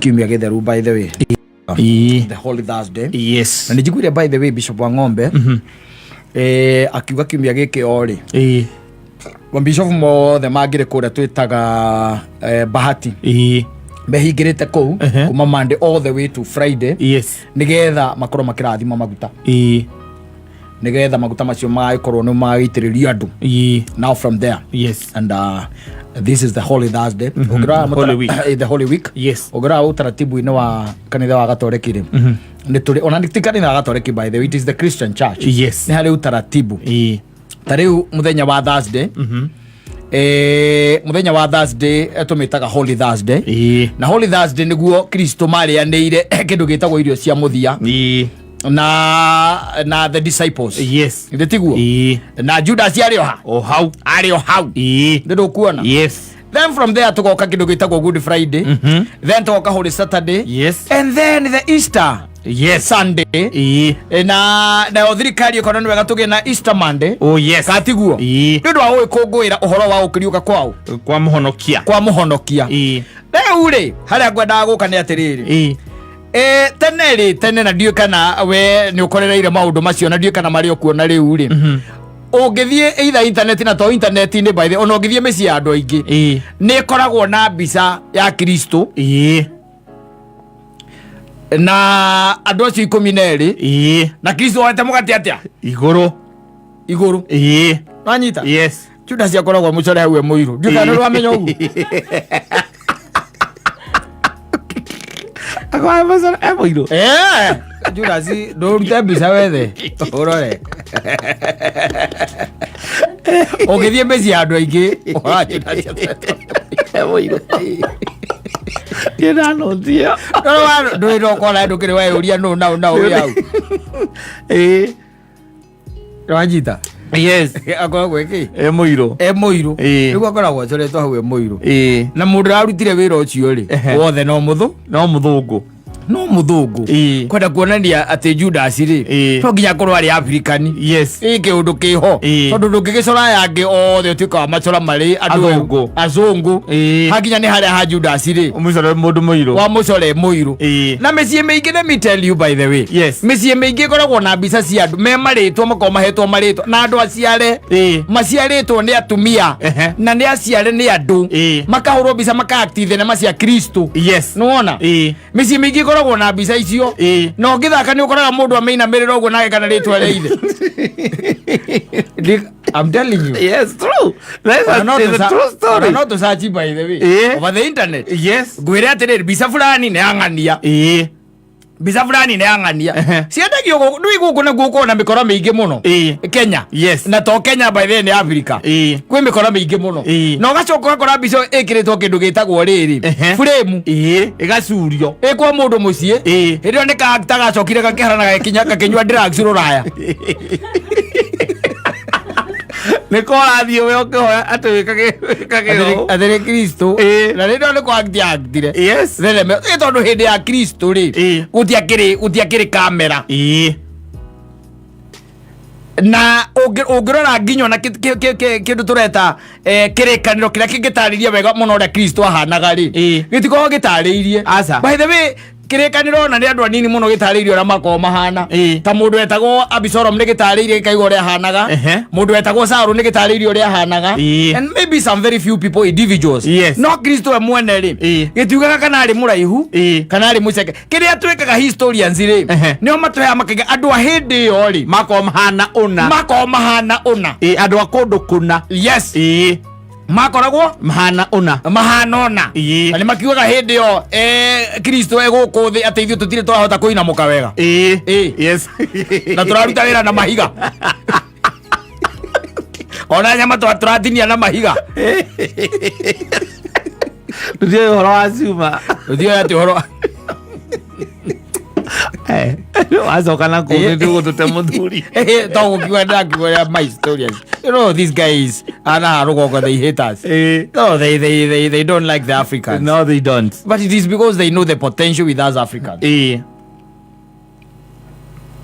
Kiumia gĩtheru, by the way, the Holy Thursday. Na nĩ njiguire, by the way, Bishop wa Ng'ombe akiuga kiumia gĩkĩ o rĩ mabishofu mothe mangĩrĩ kũrĩa twĩtaga Bahati mehingĩrĩte kũu kuma Monday all the way to Friday, nĩgetha makorwo makĩrathima maguta, nĩgetha maguta macio magagĩkorwo nĩ magagĩitĩrĩrio andũ. Now from there, and this is the Holy Thursday. Ũngĩrora Holy Week. The Holy Week. Ũngĩrora utaratibu-inĩ wa kanitha wa Gatoreki rĩ, nĩ tũrĩ ona ti kanitha wa Gatoreki, by the way, it is the Christian Church. Nĩ harĩ utaratibu. Ta rĩu mũthenya wa Thursday, mũthenya wa Thursday, tũmĩtaga Holy Thursday. Na Holy Thursday nĩguo Kristo marĩanĩire kĩndũ gĩtagwo irio cia mũthia na the disciples. Githĩ tiguo? Na Judas arĩ o ha? O hau. Arĩ o hau. Nĩ ndũkuona? Yes. Then from there tugoka kĩndũ gĩtagwo Good Friday. Then tugoka Holy Saturday. And then the Easter Sunday. Na nayo thirikari ĩkona nĩ wega tũgĩe na Easter Monday. Oh yes. Katiguo? Nĩ ũndũ wa gũgĩkũngũĩra ũhoro wa gũkĩriũka kwao. Kwa mũhonokia. Kwa mũhonokia. Rĩu rĩ, harĩa ngwendaga gũka nĩ atĩrĩrĩ, tene rĩ, tene, na ndiũĩ kana we nĩ ũkorereire maũndũ macio, na ndiũĩ kana marĩ o kuona rĩu rĩ, ũngĩthiĩ either internet na to internet-inĩ, by the, ona ũngĩthiĩ mĩciĩ ya andũ aingĩ, nĩ ĩkoragwo na mbica ya Kristo na andũ acio 12, na Kristo oete mũgate atĩa? Igũrũ. Igũrũ. Wanyita? Yes. Judas akoragwo mũcore hau e mũirũ. Ndiũĩ kana nĩ wamenya ũguo. Akoragwo mũcore e mũirũ. Judas, ndũrute mbica wethe ũrore. Ũngĩthiĩ mĩciĩ ya andũ aingĩ ũrora Judas. E mũirũ. Ndĩnanũthia. Ndũĩ no kona ndũkĩrĩ weyũria nũ nau nau wĩ hau. Wanyita? Yes. Akoragwo ĩkĩ? E mũirũ. E mũirũ. Nĩguo akoragwo acoretwo hau e mũirũ. Na mũndũ ũrarutire wĩra ũcio rĩ, wothe no mũthũ. No mũthũngũ. No mũthũngũ. Kwenda kuonania atĩ Judas rĩ, no nginya akorwo arĩ African. Ĩ kĩũndũ kĩho, tondũ ndũngĩgĩcora aya angĩ othe ũtuĩka wa macora marĩ andũ Athũngũ. Azũngũ. Hakinya nĩ harĩa ha Judas rĩ, Ũmũcore mũndũ mũirũ. Wa mũcore mũirũ. Na mĩciĩ mĩingĩ, let me tell you, by the way, mĩciĩ mĩingĩ ĩkoragwo na mbica cia andũ me marĩtwa, makoragwo mahetwo marĩtwa na andũ aciare, maciarĩtwo nĩ atumia, na nĩ aciare nĩ andũ, makahũrwo mbica makaakti thenema cia Kristo. Nĩwona? Mĩciĩ mĩingĩ ĩkoragwo na mbica icio. Na ũngĩthaka nĩ ũkoraga mũndũ amĩinamĩrĩra ũguo nake kana rĩtwa rĩa ithe. I'm telling you. Yes, true. That's a, Ona no it's a true story. Ona no tũsearch, by the way, over the internet. Ngwĩre atĩrĩrĩ, mbica fulani nĩ yang'ania, mbica fulani nĩ yang'ania. Ciendagio gũkũ ndũĩ gũkũ naguo gũkoragwo na mĩkora mĩingĩ mũno. Kenya. Na to Kenya, by the way, nĩ Africa. Kwĩ mĩkora mĩingĩ mũno. Na ũgacoka ũgakora mbica ĩyo ĩkĩrĩtwo kĩndũ gĩtagwo rĩrĩ, frame. Ĩgacurio. Ĩkwa mũndũ mũciĩ. Hĩndĩ ĩyo nĩ ka gacokire gakĩhara na gagĩkinya gakĩnyua drugs rũraya. Nĩko ũrathiĩ we ũkĩhoya atĩ wĩkage ũũ. Atĩrĩ Kristo. Na rĩrĩa nĩ kwakti aktire thenema ĩ, tondũ hĩndĩ ya Kristo rĩ, gũtiakĩrĩ kamera. Na ũngĩrora nginya ona kĩndũ tũreta kĩrĩkanĩro kĩrĩa kĩngĩtarĩria wega mũno ũrĩa Kristo ahanaga rĩ, gĩtikoragwo gĩtarĩirie. Aca. By the way, kĩrĩkanĩro ona nĩ andũ anini mũno gĩtarĩirie ũrĩa makoragwo mahana. Ta mũndũ wetagwo Abisalomu nĩ gĩtarĩirie gĩkaiga ũrĩa ahanaga. Mũndũ wetagwo Saũlũ nĩ gĩtarĩirie ũrĩa ahanaga. And maybe some very few people, individuals. No Kristo we mwene rĩ, gĩtiugaga kana arĩ mũraihu, kana arĩ mũceke. Kĩrĩa twĩkaga, historians rĩ, nĩo matũheaga makaiga andũ a hĩndĩ ĩyo rĩ, Makorwo mahana ũna. Makoragwo mahana ũna. Andũ a kũndũ kũna. Yes. Makoragwo Mahana ũna. Mahana ũna. Na nĩ makiugaga hĩndĩ ĩyo Kristo e gũkũ thĩ atĩ ithuĩ tũtirĩ twahota kũinamũka wega. Na tũraruta wĩra na mahiga, ona nyama tũratinia na mahiga. Tũtiũĩ ũhoro wa cuma. Tũtiũĩ atĩ ũhoro. Wacoka na kũu nĩ tũgũtũte mũthuri. To gũkiuga ndĩrakiuga ya my stories. You know these guys ana rũgongo, they hate us. No, they don't like the Africans. No, they don't. But it is because they know the potential with us Africans.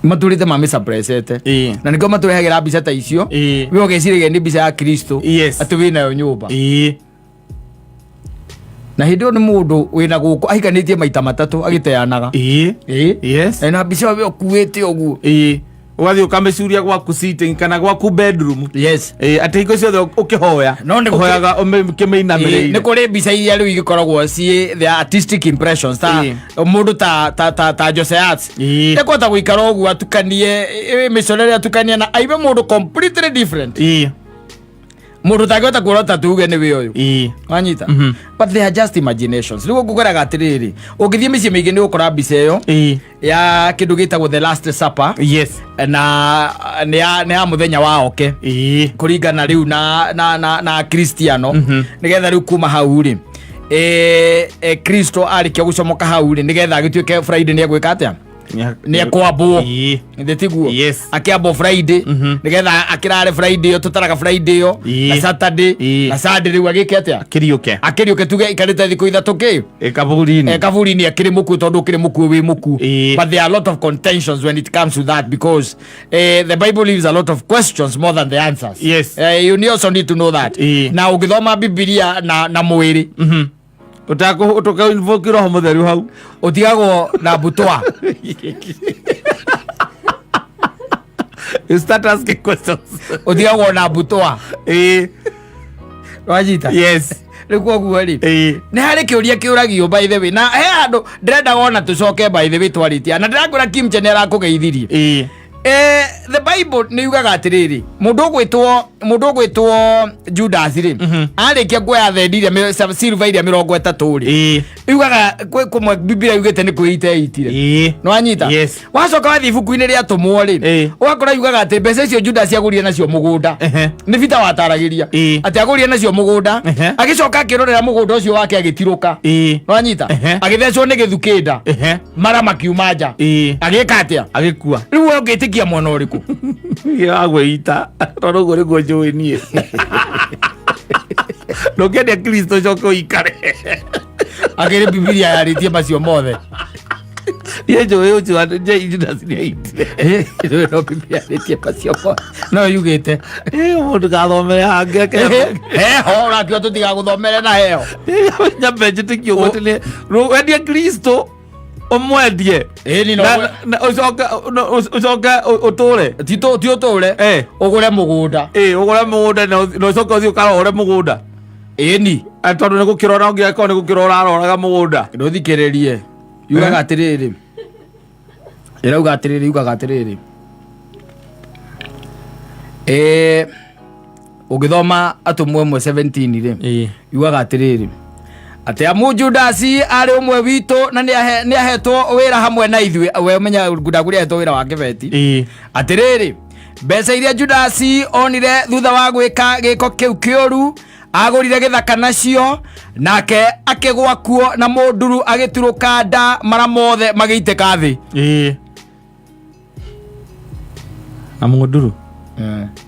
Maturĩte mamĩsuppressete. Na nĩkĩo matũrehagĩra mbica ta icio. We ũgeciragia nĩ mbica ya Kristo, atĩ wĩ nayo nyũmba. Na hĩndĩ ĩyo nĩ mũndũ wĩna gũkũ ahikanĩtie maita matatũ agĩteanaga. Ĩĩ. Ĩĩ. Yes. Na mbica ĩyo ũkuĩte ũguo. Ĩĩ, ũgathiĩ ũkamĩcuria gwaku sitting kana gwaku bedroom. Yes. Ĩĩ, atĩ hingo ciothe ũkĩhoya No nĩ gũkĩ- ũhoyaga Ĩĩ, ũkĩmĩinamĩrĩire. nĩ kũrĩ mbica iria rĩu igĩkoragwo ciĩ the artistic impressions, ta Ĩĩ. mũndũ ta Jose Arts. Ĩĩ. Ekũhota gũikara ũguo atukanie mĩcorere, atukanie na aibe mũndũ completely different. Mũndũ ũtangĩhota kuorota tuge nĩ wĩ ũyũ. Wanyita? But they are just imaginations. Rĩu ngũkoraga atĩrĩrĩ, ũngĩthiĩ mĩciĩ mĩingĩ nĩ ũgũkora mbica ĩyo ya kĩndũ gĩtagwo The Last Supper. Na nĩ ya mũthenya wa oke kũringana rĩu na Kristiano, nĩgetha rĩu kuma hau rĩ, Kristo arĩkia gũcomoka hau rĩ, nĩgetha agĩtuĩke Friday nĩ egwĩka atĩa? Nĩ ekwambwo. Nĩ tiguo? Yes. Akĩambwo Friday, nĩgetha akĩrare Friday ĩyo, tũtaraga Friday ĩyo na Saturday na Sunday, rĩu agĩke atĩa? Kĩriũke. Akĩriũke, tuge ikarĩte thikũ 3 kĩ? Kaburi-inĩ. Kaburi-inĩ akĩrĩ mũkuũ, tondũ ũkĩrĩ mũkuũ wĩ mũkuũ. But there are a lot of contentions when it comes to that, because the Bible leaves a lot of questions more than the answers. You also need to know that. Na ũngĩthoma Bibilia na mwĩrĩ Ũtakũ invoke roho mũtheru hau. Ũtigagwo na mbutwa. You start asking questions. Ũtigagwo na mbutwa. Wanyita? Yes. Rĩu koguo rĩ, nĩ harĩ kĩũria kĩũragio, by the way, na he handũ ndĩrenda wona tũcoke, by the way, twarĩtie na ndĩrakwĩra Kimche nĩ arakũgeithirie. The Bible nĩ yugaga atĩrĩrĩ, mũndũ ũgwĩtwo Judas rĩ, arĩkia kuoya thendi iria silver iria 30 rĩ, yugaga kwĩ kũmwe Biblia yugĩte nĩ kwĩita eitire. Nĩ wanyita? Yes. Wacoka wathiĩ ibuku-inĩ rĩa Atũmwo rĩ, ũgakora yugaga atĩ mbeca icio Judas agũrire nacio mũgũnda. Nĩ bita wataragĩria atĩ agũrire nacio mũgũnda. Agĩcoka akĩrorera mũgũnda ũcio wake agĩtirũka. Nĩ wanyita? Agĩthecwo nĩ gĩthukĩnda, mara makiuma nja. Agĩka atĩa? Agĩkua. Rĩu we ũngĩtĩkia mwena ũrĩkũ? Agwĩita tondũ ũguo nĩguo njũĩ niĩ. Ndũngĩendia Kristo ũcoke ũikare. Akĩrĩ Bibilia yarĩtie macio mothe. Niĩ njũĩ ũcio atĩ Judas nĩaitire. No Bibilia yarĩtie macio mothe no yugĩte. Mũndũ gathomere hangĩ. Heho ũrakiuga tũtigagũthomere na heho. Nyambe njĩtĩkie ũguo atĩ wendie Kristo ũmwendie. Ĩni no. Na ũcoke ũtũre. Ti ũtũre. Ũgũre mũgũnda. Ĩ, ũgũre mũgũnda na ũcoke ũthiĩ ũkarore mũgũnda. Ĩni. Tondũ nĩ gũkĩrora ũngĩakorwo nĩ gũkĩrora ũraroraga mũgũnda. Ndũthikĩrĩrie, yugaga atĩrĩrĩ, ĩrauga atĩrĩrĩ, yugaga atĩrĩrĩ, ũngĩthoma Atũmwo 1:17 rĩ, yugaga atĩrĩrĩ, atĩ amu Judasi arĩ ũmwe witũ na nĩ ahetwo wĩra hamwe na ithuĩ. We ũmenya ndagũrĩ ahetwo wĩra wa kĩbeti. Atĩrĩrĩ, mbeca iria Judasi onire thutha wa gwĩka gĩko kĩu kĩũru, agũrire gĩthaka nacio, nake akĩgwa kuo na mũnduru agĩturũka nda, mara mothe magĩitĩka thĩ. Ĩ, na mũnduru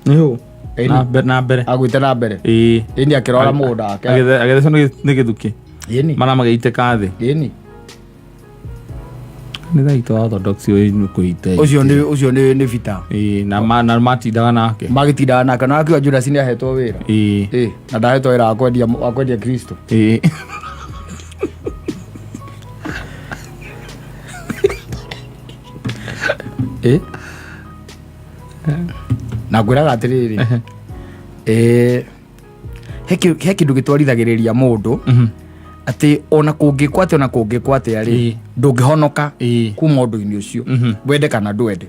nĩ hũ. Ĩni. Na mbere. Agwĩte na mbere. Ĩni, akĩrora mũgũnda wake. Agĩthecwo nĩ gĩthukĩ. Mara magĩitĩka thĩ. Ĩni. Nĩ thaitũ wa Orthodox ũyũ nĩ kũita. Ũcio nĩ bita. Ĩ, na matindaga nake. Magĩtindaga nake na akiuga Judas nĩ ahetwo wĩra. Ĩ, na ndahetwo wĩra wa kwendia Kristo. Ĩ, na ngwĩraga atĩrĩrĩ, he kĩndũ gĩtwarithagĩrĩria mũndũ atĩ ona kũngĩkwo atĩa, ona kũngĩkwo atĩa rĩ, ndũngĩhonoka kuma ũndũ-inĩ ũcio, wende kana ndwende.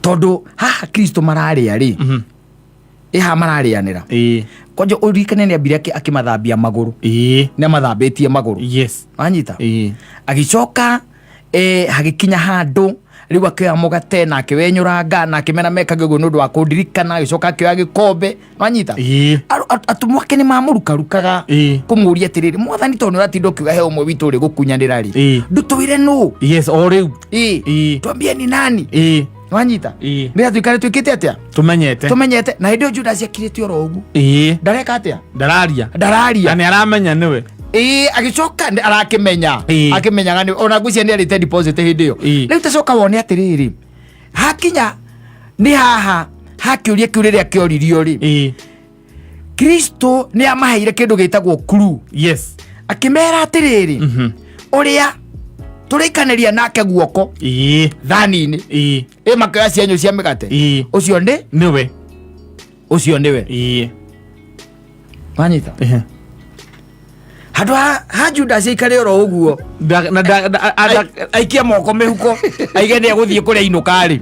Tondũ haha Kristo mararĩa rĩ, ĩ haha mararĩanĩra. Kwanja ũririkane nĩ ambire akĩmathambia magũrũ. Nĩ amathambĩtie magũrũ. Wanyita? Agĩcoka hagĩkinya handũ rĩu akĩoya mũgate na akĩwenyũranga na akĩmera mekage ũguo nĩ ũndũ wa kũndirikana. Agĩcoka akĩoya gĩkombe. Wanyita? Atũmwo ake nĩ mamũrukarukaga kũmũria atĩrĩrĩ, Mwathani, tondũ nĩ ũratinda ũkiuga he ũmwe witũ ũrĩ gũkunyanĩra rĩ, ndũtwĩre nũ. Yes, o rĩu. Twambie ni nani. Wanyita? Nĩ tuikare twĩkĩte atĩa? Tũmenyete. Tũmenyete. Na hĩndĩ ĩyo Judas akirĩte oro ũguo. Ndareka atĩa? Ndararia. Ndararia. Na nĩ aramenya nĩwe. Ĩĩ, agĩcoka arakĩmenya. Akĩmenyaga nĩ ona ngwĩciria nĩ arĩte deposit hĩndĩ ĩyo. Rĩu tacoka wone atĩrĩrĩ, hakinya nĩ haha hakĩũria kĩu rĩrĩa kĩoririo rĩ, Kristo nĩ amaheire kĩndũ gĩtagwo clue. Akĩmera atĩrĩrĩ, ũrĩa tũrĩikanĩria nake guoko thani-inĩ, ĩ makĩoya cienyũ cia mĩgate, ũcio nĩ nĩwe. Ũcio nĩwe. Wanyita? Handũ ha Judas aikare oro ũguo, Na aikie moko mĩhuko, aige nĩ egũthiĩ kũrĩa inũka rĩ.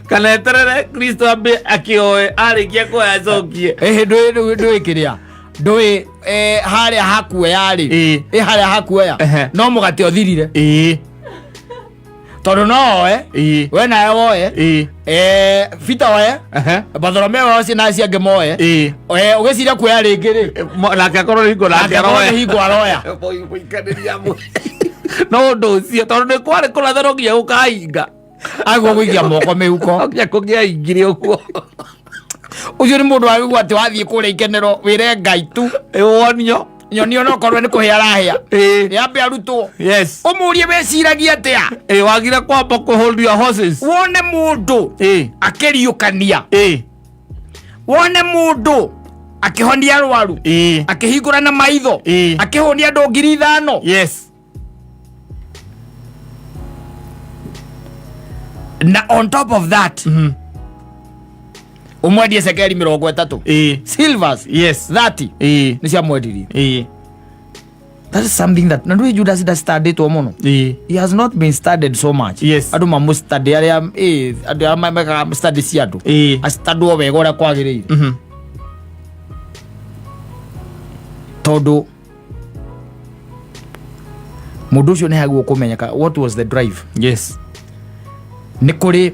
Kana eterere Kristo ambe akĩoe, arĩkia kuoya acokie. Ĩhĩ, ndũĩ kĩrĩa ndũĩ harĩa hakuoya rĩ. Ĩ harĩa hakuoya. No mũgate ũthirire, tondũ no oe. We nawe woe. Peter oe. Bartholomeo oe na acio angĩ moe. Ũgĩciria kuoya rĩngĩ rĩ, Nake akorwo nĩ hingo nake nake akorwo nĩ aroe. hingo aroya. Mũikanĩria amwe. No ũndũ ũcio tondũ nĩ kwarĩ kũratha nginya gũkahinga. Aguo gũikia moko mĩhuko. Nginya kũngĩaingire ũguo. Ũcio nĩ mũndũ wagĩgua atĩ wathiĩ kũrĩa ikenero wĩre Ngai tu. Wonio. Nyonio no korwo nĩ kũhĩa arahĩa. Yambe arutwo. Ũmũrie weciragia atĩa. Wagire kwamba kũ hold your horses. Wone mũndũ akĩriũkania, wone mũndũ akĩhonia arwaru, akĩhingũra na maitho, akĩhũnia andũ 5,000. Na on top of that, ũmwendie cekeri 30, silvers 30, nĩ ciamwendirie. That is something that na ndũĩ Judas ndastandĩtwo mũno. He has not been studied so much. Andũ mamũstudy arĩa andũ arĩa mekaga study cia andũ, astandwo wega ũrĩa kwagĩrĩire, tondũ mũndũ ũcio nĩ haguo kũmenyeka what was the drive. Nĩ kũrĩ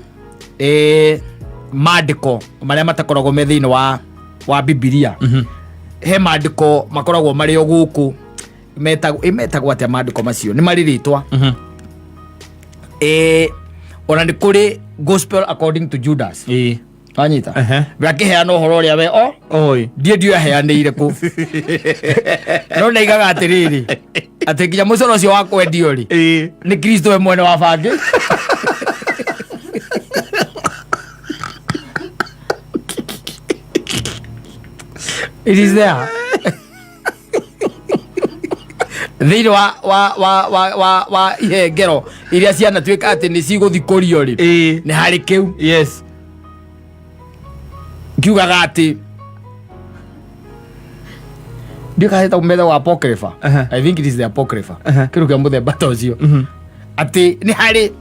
mandĩko marĩa matakoragwo me thĩinĩ wa Bibilia. He mandĩko makoragwo marĩ o gũkũ metagwo, metagwo atĩa mandĩko macio? Nĩ marĩ rĩtwa. Ona nĩ kũrĩ Gospel according to Judas. Wanyita? We akĩheana ũhoro ũrĩa we o Oi. ndiĩ ndiũ aheanĩire kũ, no ndaigaga atĩrĩrĩ, atĩ nginya mũcoro ũcio wa kwendio rĩ, nĩ Kristo we mwene wa bangĩ. It is there thĩinĩ wa ihengero iria cianatuĩka atĩ nĩ cigũthikũrio rĩ, nĩ harĩ kĩu kiugaga atĩ ndiũ kana metha wa apocrypha. I think it is the apocrypha. Kĩndũ kĩa mũthemba ta ũcio, atĩ nĩ harĩ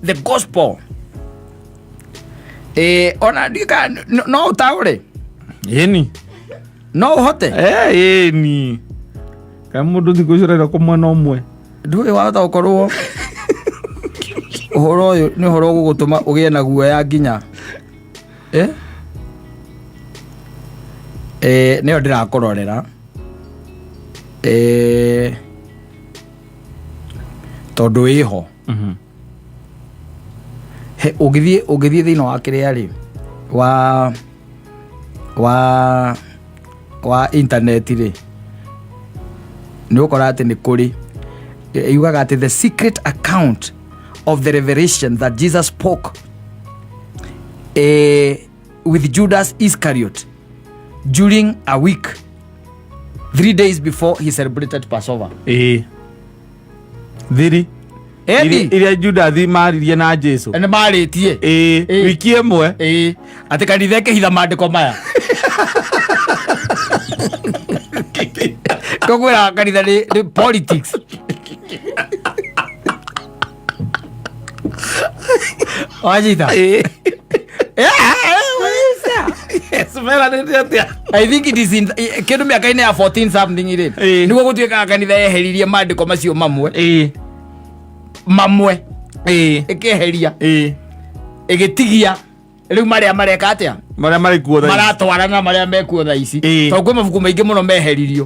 the gospel, ona ndiũ kana no ũtaũre. Ĩni. No ũhote. Ĩni. Kaĩ mũndũ thikũ icio ũrenda kũ mwena ũmwe. Ndũĩ wahota gũkorwo ũhoro ũyũ nĩ ũhoro ũgũgũtũma ũgĩe na guoya nginya nĩyo ndĩrakũrorera, tondũ ĩho. He, ũngĩthiĩ thĩinĩ wa kĩrĩa rĩ, wa internet rĩ, nĩ ũkora atĩ nĩ kũrĩ yugaga atĩ the secret account of the revelation that Jesus spoke with Judas Iscariot during a week 3 days before he celebrated Passover. Thiri. Edi. Iria Judathi maririe na Jesu. Nĩ marĩtie. Wiki ĩmwe. Ĩĩ, atĩ kanitha ĩkĩhitha maandĩko maya. Tũkwĩra kanitha nĩ politics. Wanyita? Meranĩte atĩa? I think it is in kĩndũ mĩaka-inĩ ya 14 something rĩ, nĩguo gũtuĩkaga kanitha yeheririe maandĩko macio mamwe, mamwe ĩkeheria, ĩgĩtigia rĩu marĩa mareka atĩa? Marĩa marĩ kuo thaa ici. Maratwarana marĩa mekuo thaa ici. Tondũ kwĩ mabuku maingĩ mũno meheririo,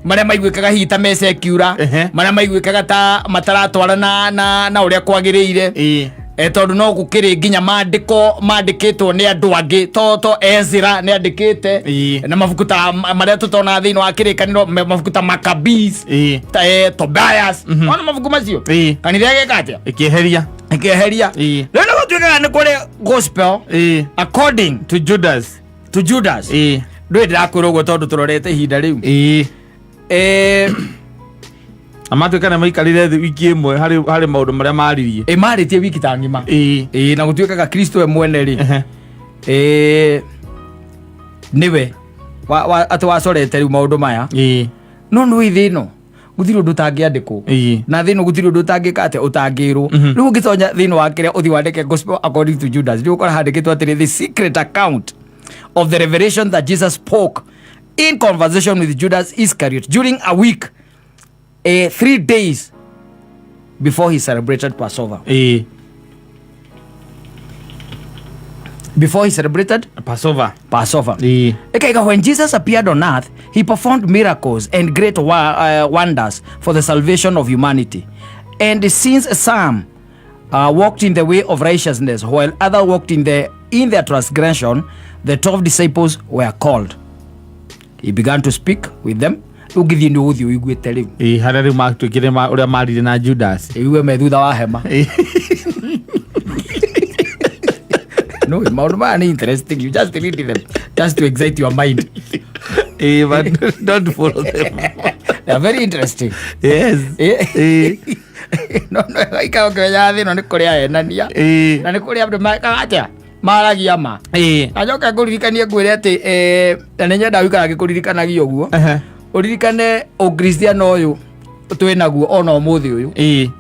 marĩa maiguĩkaga hihi ta me secular, marĩa maiguĩkaga ta mataratwarana na ũrĩa kwagĩrĩire. Tondũ no gũkĩrĩ nginya mandĩko mandĩkĩtwo nĩ andũ angĩ, to Ezra nĩ andĩkĩte na mabuku ta marĩa tũtonaga thĩinĩ wa kĩrĩkanĩro, mabuku ta Maccabees, ta Tobias, ona mabuku macio. Kanitha ĩgĩka atĩa? Ĩkĩeheria. Ĩkĩeheria. Rĩu nĩ gũtuĩkaga nĩ kũrĩ gospel according to Judas. To Judas. Ndũĩ ndĩrakwĩra ũguo tondũ tũrorete ihinda rĩu. Na matuĩka nĩ maikarire thĩ wiki ĩmwe harĩ maũndũ marĩa maririe. Ĩ marĩtie wiki ta ng'ima. Ĩ na gũtuĩkaga Kristo we mwene rĩ, nĩwe atĩ wacorete rĩu maũndũ maya. No nĩ thĩ ĩno gũtirĩ ũndũ ũtangĩandĩkwo. Na thĩ ĩno gũtirĩ ũndũ ũtangĩka atĩa, ũtangĩrwo. Rĩu ũngĩtonya thĩinĩ wa kĩrĩa ũthiĩ wandĩke Gospel according to Judas, nĩ ũgũkora handĩkĩtwo atĩrĩ, the secret account of the revelation that Jesus spoke in conversation with Judas Iscariot during a week, 3 days before he celebrated Passover. Before he celebrated Passover. Passover. Ĩkaiga, when Jesus appeared on earth, he performed miracles and great wonders for the salvation of humanity. And since some walked in the way of righteousness, while others walked in their transgression, the 12 disciples were called. He began to speak with them. Rĩu ngĩthiĩ nĩ ũgũthiĩ ũiguĩte rĩu. Harĩa rĩu matuĩkire ũrĩa marire na Judas. Ĩigue me thutha wa hema. No, maũndũ maya nĩ interesting. You just read them just to excite your mind. But don't follow them. They are very interesting. No, ikara ũkĩmenyaga thĩ ĩno nĩ kũrĩ ahenania na nĩ kũrĩ andũ mekaga atĩa, maragia ma. Na njoke ngũririkanie ngwĩre atĩ na nĩ nyendaga gũikara ngĩkũririkanagia ũguo, ũririkane ũkristiano ũyũ twĩ naguo ona ũmũthĩ ũyũ,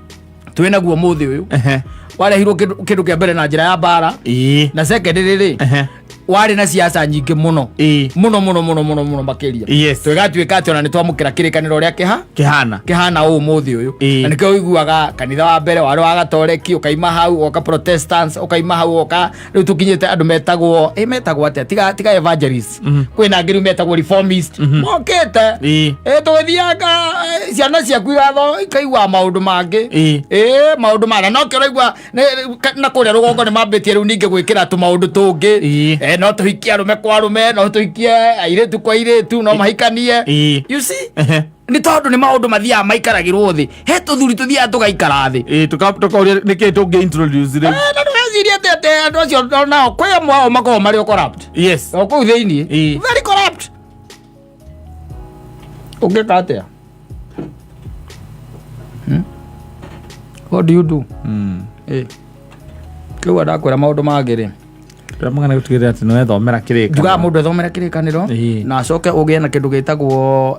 twĩ naguo ũmũthĩ ũyũ, warehirwo kĩndũ kĩa mbere na njĩra ya mbara, na second rĩrĩ, warĩ na siasa nyingĩ mũno, mũno mũno mũno mũno mũno makĩria. Tũgatuĩka atĩ ona nĩ twamũkĩra kĩrĩkanĩro ũrĩa kĩha Kĩhana. Kĩhana ũũ mũthĩ ũyũ. Na nĩkĩo ũiguaga kanitha wa mbere warĩ wa Gatoreki, ũkaima hau ũgoka Protestants, ũkaima hau ũgoka rĩu tũkinyĩte andũ metagwo, ĩ metagwo atĩa, tiga evangelist, kwĩna angĩ rĩu metagwo reformist mokĩte. Ĩ tũgĩthianga, ciana ciaku igatho ikaigua maũndũ mangĩ. Ĩ maũndũ mana no kĩo ũraigua na kũrĩa rũgongo nĩ mambĩtie rĩu ningĩ gwĩkĩra tũmaũndũ tũngĩ. No tũhikie arũme kwa arũme, no tũhikie airĩtu kwa airĩtu, no mahikanie. You see, nĩ tondũ nĩ maũndũ mathiaga maikaragĩrwo thĩ, he tũthuri tũthiaga tũgaikara thĩ. Tũkoria nĩkĩ tũngĩ introduce rĩu. Na ndũgecirie atĩ andũ acio nao kwĩ amwe ao makoragwo marĩ o corrupt o kũu thĩinĩ. Very corrupt. Ũngĩka atĩa? What do you do? Kĩu ndakwĩra maũndũ mangĩ rĩ, Ndĩramagana gũtigĩrĩra atĩ nĩwethomera kĩrĩkanĩro. Njugaga mũndũ ethomere kĩrĩkanĩro na acoke ũgĩe na kĩndũ gĩtagwo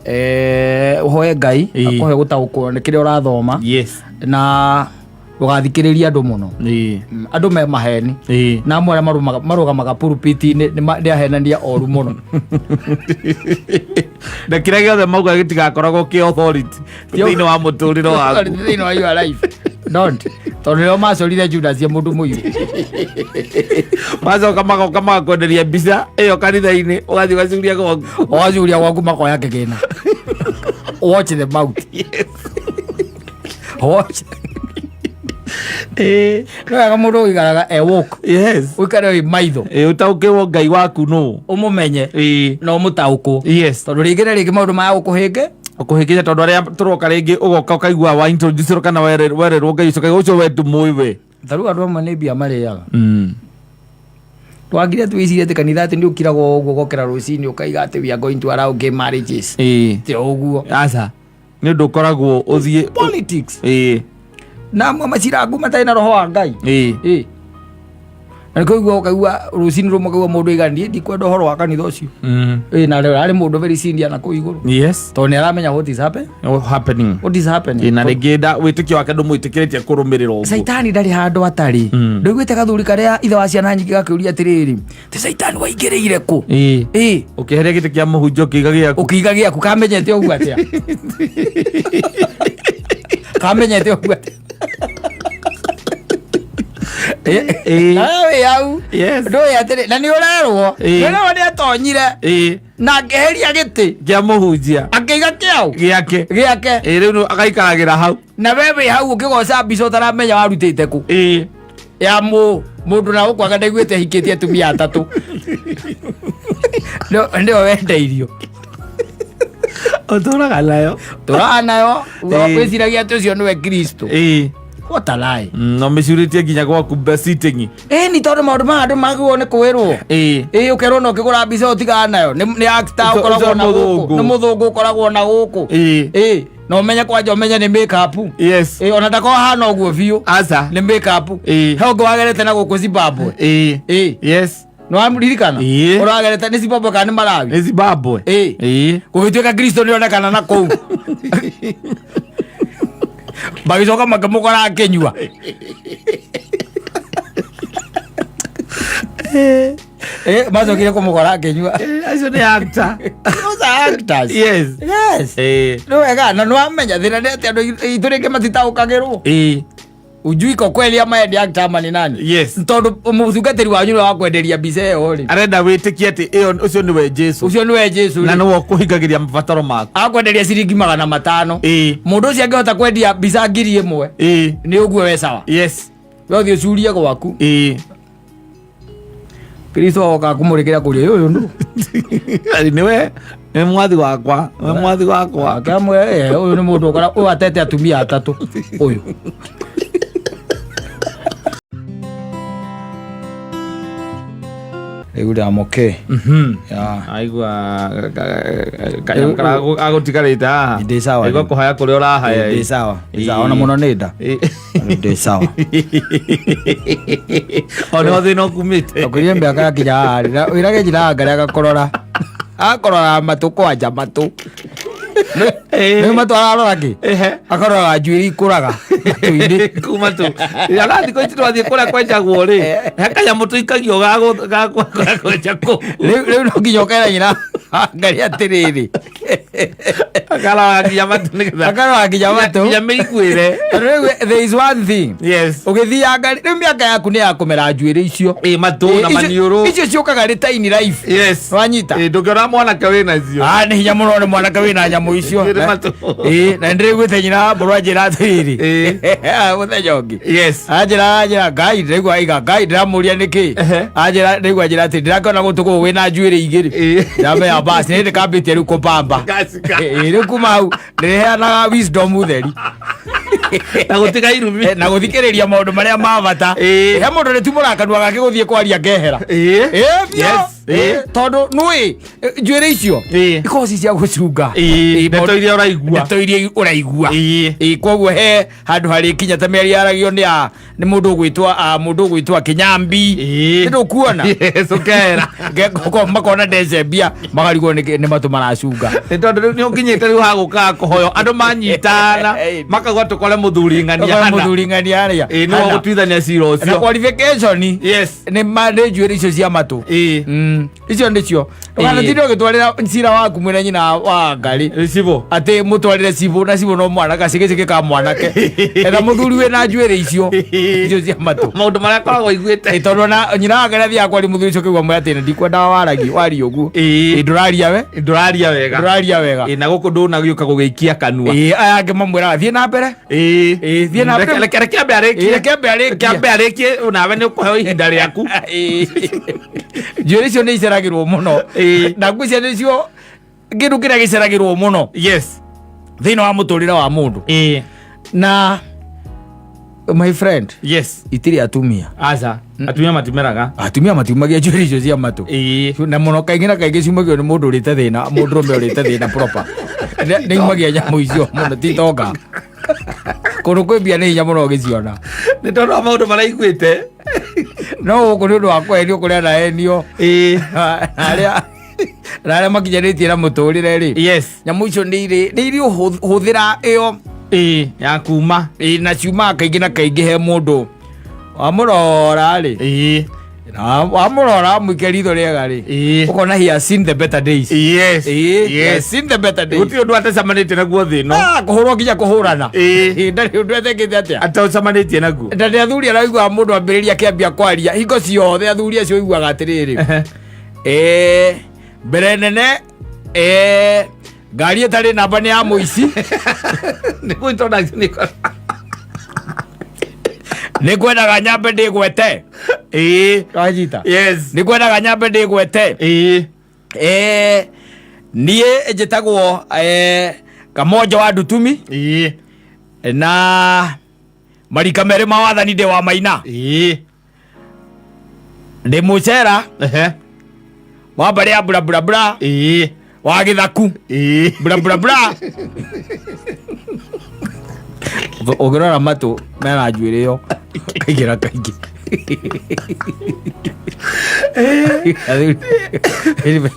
ũhoe Ngai akũhe gũtaũkwo nĩ kĩrĩa ũrathoma na ndũgathikĩrĩrie andũ mũno. Andũ me maheni na amwe arĩa marũgamaga pulpit-inĩ nĩ ahenania oru mũno. Na kĩrĩa gĩothe mauga gĩtigakoragwo kĩ authority thĩinĩ wa mũtũrĩre waku. Thĩinĩ wa your life, don't, tondũ nĩo macorire Judas ye mũndũ mũirũ. Macoka magoka magakwenderia mbica ĩyo kanitha-inĩ, ũgathiĩ ũgacuria gwaku. Ũgacuria gwaku makoya kĩgĩna. Watch the mouth. Watch. Nĩ wega mũndũ ũikaraga e woke, ũikare wĩ maitho. Ũtaũkĩrwo Ngai waku nũ. Ũmũmenye na ũmũtaũkwo, tondũ rĩngĩ na rĩngĩ maũndũ maya gũkũhĩnge. Ũkũhĩngĩca, tondũ arĩa tũroka rĩngĩ ũgoka ũkaigua wa introduce kana wererwo Ngai ũcio, ũkaigua ũcio we ndũmũĩ we. Ta rĩu andũ amwe nĩ mbia marĩaga. Twagire twĩcirie atĩ kanitha atĩ nĩ ũkiraga o ũguo, ũgokĩra rũcinĩ ũkaiga atĩ we are going to allow gay marriages. Ti o ũguo. Aca, nĩ ũndũ ũkoragwo ũthiĩ. Politics. Na amwe macirangu matarĩ na roho wa Ngai. Na nĩkĩo ũigua ũkaigua rũcinĩ rũmwe ũkaigua mũndũ aiga, niĩ ndikwenda ũhoro wa kanitha ũcio. Na rĩo arĩ mũndũ very senior na kũu igũrũ, tondũ nĩ aramenya what is happen, What happening. What is happening. Na rĩngĩ wĩtĩkio wake ndũmwĩtĩkĩrĩtie kũrũmĩrĩra ũguo. Caitani ndarĩ handũ atarĩ. Ndũiguĩte gathuri karĩa ithe wa ciana nyingĩ gakĩũria atĩrĩrĩ, ti caitani waingĩrĩire kũ? Ũkĩeheria gĩtĩ kĩa mũhunjia ũkĩiga gĩaku. Ũkĩiga gĩaku, kamenyete ũguo atĩa? Kamenyete ũguo atĩa? Nawe wĩ hau. Ndũĩ atĩrĩ na nĩ ũrerwo, nĩ ũrerwo nĩ atonyire na akĩeheria gĩtĩ kĩa mũhunjia, akĩiga kĩau? Gĩake. Gĩake. Rĩu agaikaragĩra hau. Na we wĩ hau ũkĩgoca mbica ũtaramenya warutĩte kũ, ya mũndũ na gũkwaga ndaiguĩte ahikĩtie atumia atatũ. Nĩwe wendeirio. Ũtũraga nayo. Tũraga nayo, wĩciragia atĩ ũcio nĩwe Kristo. What a lie. No mĩcurĩtie nginya gwaku sitting. Ĩni tondũ maũndũ maya andũ magĩrĩirwo nĩ kwĩrwo. Ĩ ũkerwo na ũkĩgũra mbica ũtigana nayo nĩ actor Ũcio- ũkoragwo ũcio na gũkũ, mũthũngũ. nĩ mũthũngũ ũkoragwo na gũkũ. Ĩ na ũmenye kwanja ũmenye nĩ make up. Ĩ ona ndakorwo hana ũguo biũ. Aca. Nĩ make up. He ũngĩ wagerete na gũkũ Zimbabwe. Ĩ nĩ waririkana? Ĩ. Ũragerete nĩ Zimbabwe kana nĩ Malawi? Nĩ Zimbabwe. Ĩ. Gũgĩtuĩka Kristo nĩonekana na kũu, magĩcoka makĩmũkora akĩnyua. Macokire kũmũkora akĩnyua. Acio nĩ actor. Those are actors. Yes. Nĩ wega na nĩwamenya thĩna nĩ atĩ andũ aitũ rĩngĩ matitaũkagĩrwo. Ujui kwa kweli ama yeye ni actor ama ni nani. Tondũ mũtungatĩri wanyu nĩwe wakwenderia mbica ĩyo rĩ. Arenda wĩtĩkie atĩ ĩyo ũcio nĩwe Jesu. Ũcio nĩwe Jesu Na rĩ. nĩwe ũkũhingagĩria mabataro maku. Akwenderia ciringi 500. Mũndũ ũcio angĩhota kwendia mbica 1000 nĩ ũguo we sawa. We ũthiĩ ũcurie gwaku. Kristo oka kũmũrĩkĩra kũrĩa ũyũ nũ. Nĩwe nĩ mwathi wakwa, nĩ mwathi wakwa. Akamwe ũyũ nĩ mũndũ ũkora ũyũ atete atumia atatũ ũyũ. Rĩu ndamoke. Yeah. Aigua kanyamũ karĩa agũtigarĩte haha. Ndĩ sawa Aigua rĩu. kũhaya kũrĩa ũrahaya. Ndĩ sawa. Ndĩ sawa ona mũno nĩ nda. Ndĩ sawa. O nĩho thĩna ũkumĩte. Akurie mĩaka yakinya haha rĩ, na wĩrage njĩra ngarĩ agakorora. Akorora matũ kwanja matũ. Nĩ matũ ararora kĩ? Akoraga njuĩrĩ ikũraga matũ-inĩ. Kuma tu ona thikũ ici twathiĩ kũrĩa kwenjagwo rĩ, he kanyamũ tũikagio ga kwenja kũu. Rĩu no nginya ũkera nyina ngarĩ atĩrĩrĩ. Akarora nginya matũ nĩgetha Akarora nginya matũ. Nginya mĩiguĩre. Tondũ rĩu there is one thing. Ũgĩthianga rĩu mĩaka yaku nĩ ya kũmera njuĩrĩ icio. Ĩ matũ na maniũrũ. Icio ciũkaga rĩ tiny life. Wanyita? Ĩ ndũngĩona mwanake wĩnacio. Ah, nĩ hinya mũno nĩ mwanake wĩna nyamũ icio. Njuĩrĩ matũ. Ĩ, na nĩndĩraiguĩte nyina mbũrũ anjĩra atĩrĩrĩ. Mũthenya ũngĩ. Anjĩra Ngai ndĩraigua aiga Ngai ndĩramũria nĩkĩ. Anjĩra ndĩraigua anjĩra atĩ ndĩrakĩona gũtũ gũkũ wĩna njuĩrĩ igĩrĩ. Ndamenya basi nĩ ndĩkambĩtie rĩu kũpamba. Gacika. Ĩ, rĩu kuma hau ndĩrĩheanaga wisdom theri. Na gũtiga irumi. Na gũthikĩrĩria maũndũ marĩa ma bata. He mũndũ rĩtumũraga kanua gake gũthiĩ kwaria ngehera. Ĩ, biũ. Tondũ nũĩ njuĩrĩ icio ikoragwo ci cia gũcunga. Ndeto iria ũraigua. Ndeto iria ũraigua. Koguo he handũ harĩkinya ta mĩario yaragio nĩ a nĩ mũndũ ũgwĩtwo mũndũ ũgwĩtwo Kĩnyambi. Nĩ ndũkuona? Yes, ũkera. Makona ndecembia makarigwo nĩ matũ maracunga. Nĩ tondũ rĩu nĩ ũkinyĩte rĩu hagũkaga kũhoywo andũ manyitana makauga tũkore mũthuri ng'ania Ũkore hana. mũthuri ng'ania harĩa. Nĩwe Hana. ũgũtuithania cira Na ũcio. qualification nĩ nĩ njuĩrĩ icio cia matũ. Icio nĩcio. Ndũkanatinde ũgĩtwarĩra cira waku mwĩna nyina wa ngarĩ. Cibũ. Atĩ mũtwarĩre cibũ na cibũ no mwanake gacĩgĩcĩgĩ ka mwanake. Etha mũthuri wĩna njuĩrĩ icio icio cia matũ. Maũndũ marĩa akoragwo aiguĩte. Tondũ ona nyina wa ngarĩ athiaga kwaria mũthuri ũcio kĩgua mwĩra atĩ ndikwendaga waragia waria ũguo. Ndũraria we. Ndũraria wega. Ndũraria wega. Na gũkũ ndũnagĩũka gũgĩikia kanua. Aya angĩ mamwĩraga thiĩ na mbere. Thiĩ na mbere. Reke ambe arĩkie. Reke ambe arĩkie. Reke ambe arĩkie nawe nĩ ũkũheo ihinda rĩaku. Njuĩrĩ icio nĩ iceragĩrwo mũno. Na ngwĩciria nĩcio kĩndũ kĩrĩa gĩceragĩrwo mũno. Thĩinĩ wa mũtũrĩre wa mũndũ. Na my friend. Itirĩ atumia. Aca. Atumia matimeraga. Atumia matiumagia njuĩrĩ icio cia matũ. Na mũno kaingĩ na kaingĩ ciumagio nĩ mũndũ ũrĩte thĩna, mũndũrũme ũrĩte thĩna proper. Nĩ iumagia nyamũ icio mũno ti tonga. Kũndũ kwĩ mbia nĩ hinya mũno ũgĩciona. Nĩ tondũ wa maũndũ maraiguĩte. No gũkũ nĩ ũndũ wa kweherio kũrĩa anahenio. Na arĩa makinyanĩtie na mũtũrĩre rĩ. Nyamũ icio nĩ irĩ hũthĩra ĩyo. Ya kuma. Na ciumaga kaingĩ na kaingĩ he mũndũ wamũrora rĩ. Na wamũrora wamũikia ritho rĩega rĩ. Ũkona he has seen the better days. He has seen the better days. Gũtirĩ ũndũ atacemanĩtie naguo thĩ ĩno. Kũhũrwo nginya kũhũrana. Ndarĩ ũndũ etekĩte atĩa. Atacemanĩtie naguo. Na nĩ athuri araiguaga mũndũ ambĩrĩria akĩambia kwaria hingo ciothe athuri acio ũiguaga atĩrĩrĩ. Mbere nene, ngari ĩtarĩ namba nĩ ya mũici. Nĩguo introduction ĩkorwo. Nĩ ngwendaga nyambe ndĩgwete. Wanyita? Nĩ ngwendaga nyambe ndĩgwete. Niĩ njĩtagwo, Kamonjo wa Ndutumi. Na Marika merĩ ma wathani ndĩ wa maina. Ndĩ mũcera wa mbarĩ ya bura bura bura wa gĩthaku bura bura bura. Ũngĩrora matũ mena njuĩrĩ ĩyo kaingĩ na kaingĩ.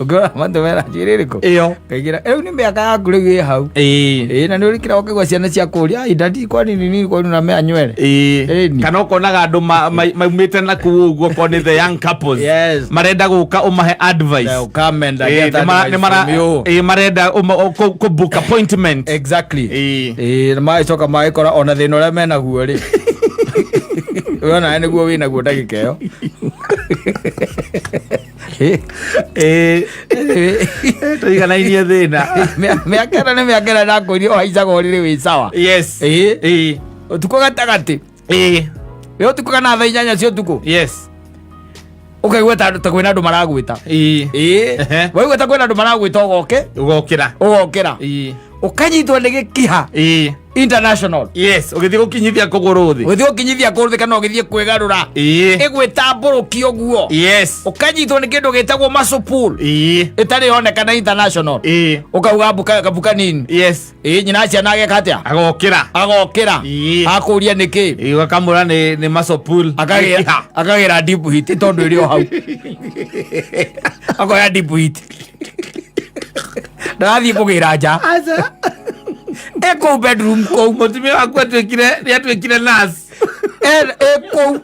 Ũngĩrora matũ mena njuĩrĩ ĩrĩkũ? Ĩyo. Kaingĩ na rĩu nĩ mĩaka yaku rĩu ĩ hau. Ĩĩ na nĩ ũrĩkĩra ũkaigua ciana cia kũria ai dadi kwani ni nini kwani unamea nywele? Ĩni. Kana ũkonaga andũ maumĩte na kũu ũguo okorwo nĩ the young couples. Yes. Marenda gũka ũmahe advice. They'll come and get advice from you. Marenda kũ book appointment. Exactly. Ĩĩ. Ĩĩ na magĩcoka magĩkora ona thĩna ũrĩa menaguo rĩ. We onawe nĩguo wĩnaguo ndagĩka ĩyo. Tũiganainie thĩna. Mĩaka ĩno nĩ mĩaka ĩrĩa ndakwĩrire ũhaicaga ũrĩrĩ wĩ sawa. Yes. Ĩĩ. Ũtukũ gatagatĩ. Ĩ ũtukũ kana thaa 8 cia ũtukũ. Ũkaigua ta kwĩna andũ maragwĩta. Ĩĩ. Waigua ta kwĩna andũ maragwĩta ũgoke. Ũgokĩra. Ũgokĩra. Ũkanyitwo nĩ gĩkiha. International. Yes, ũgĩthiĩ gũkinyithia kũgũrũ thĩ. Ũgĩthiĩ gũkinyithia kũgũrũ thĩ kana ũgĩthiĩ kwĩgarũra. Ĩgwĩtambũrũkia ũguo. Ũkanyitwo nĩ kĩndũ gĩtagwo muscle pull. Ĩtarĩ yonekana international. Ũkauga mbuka kabuka nini. Ĩĩ nyina ciana ageka atĩa? Agokĩra. Agokĩra. Akũria nĩkĩ? Ũkamwĩra nĩ muscle pull. Akagĩra akagĩra deep heat tondũ ĩrĩ o hau. Akoya deep heat. Ndarathiĩ kũgĩra nja. Ĩ kũu bedroom kũu. Mũtumia waku atuĩkire nĩ atuĩkire nurse. Ĩ kũu.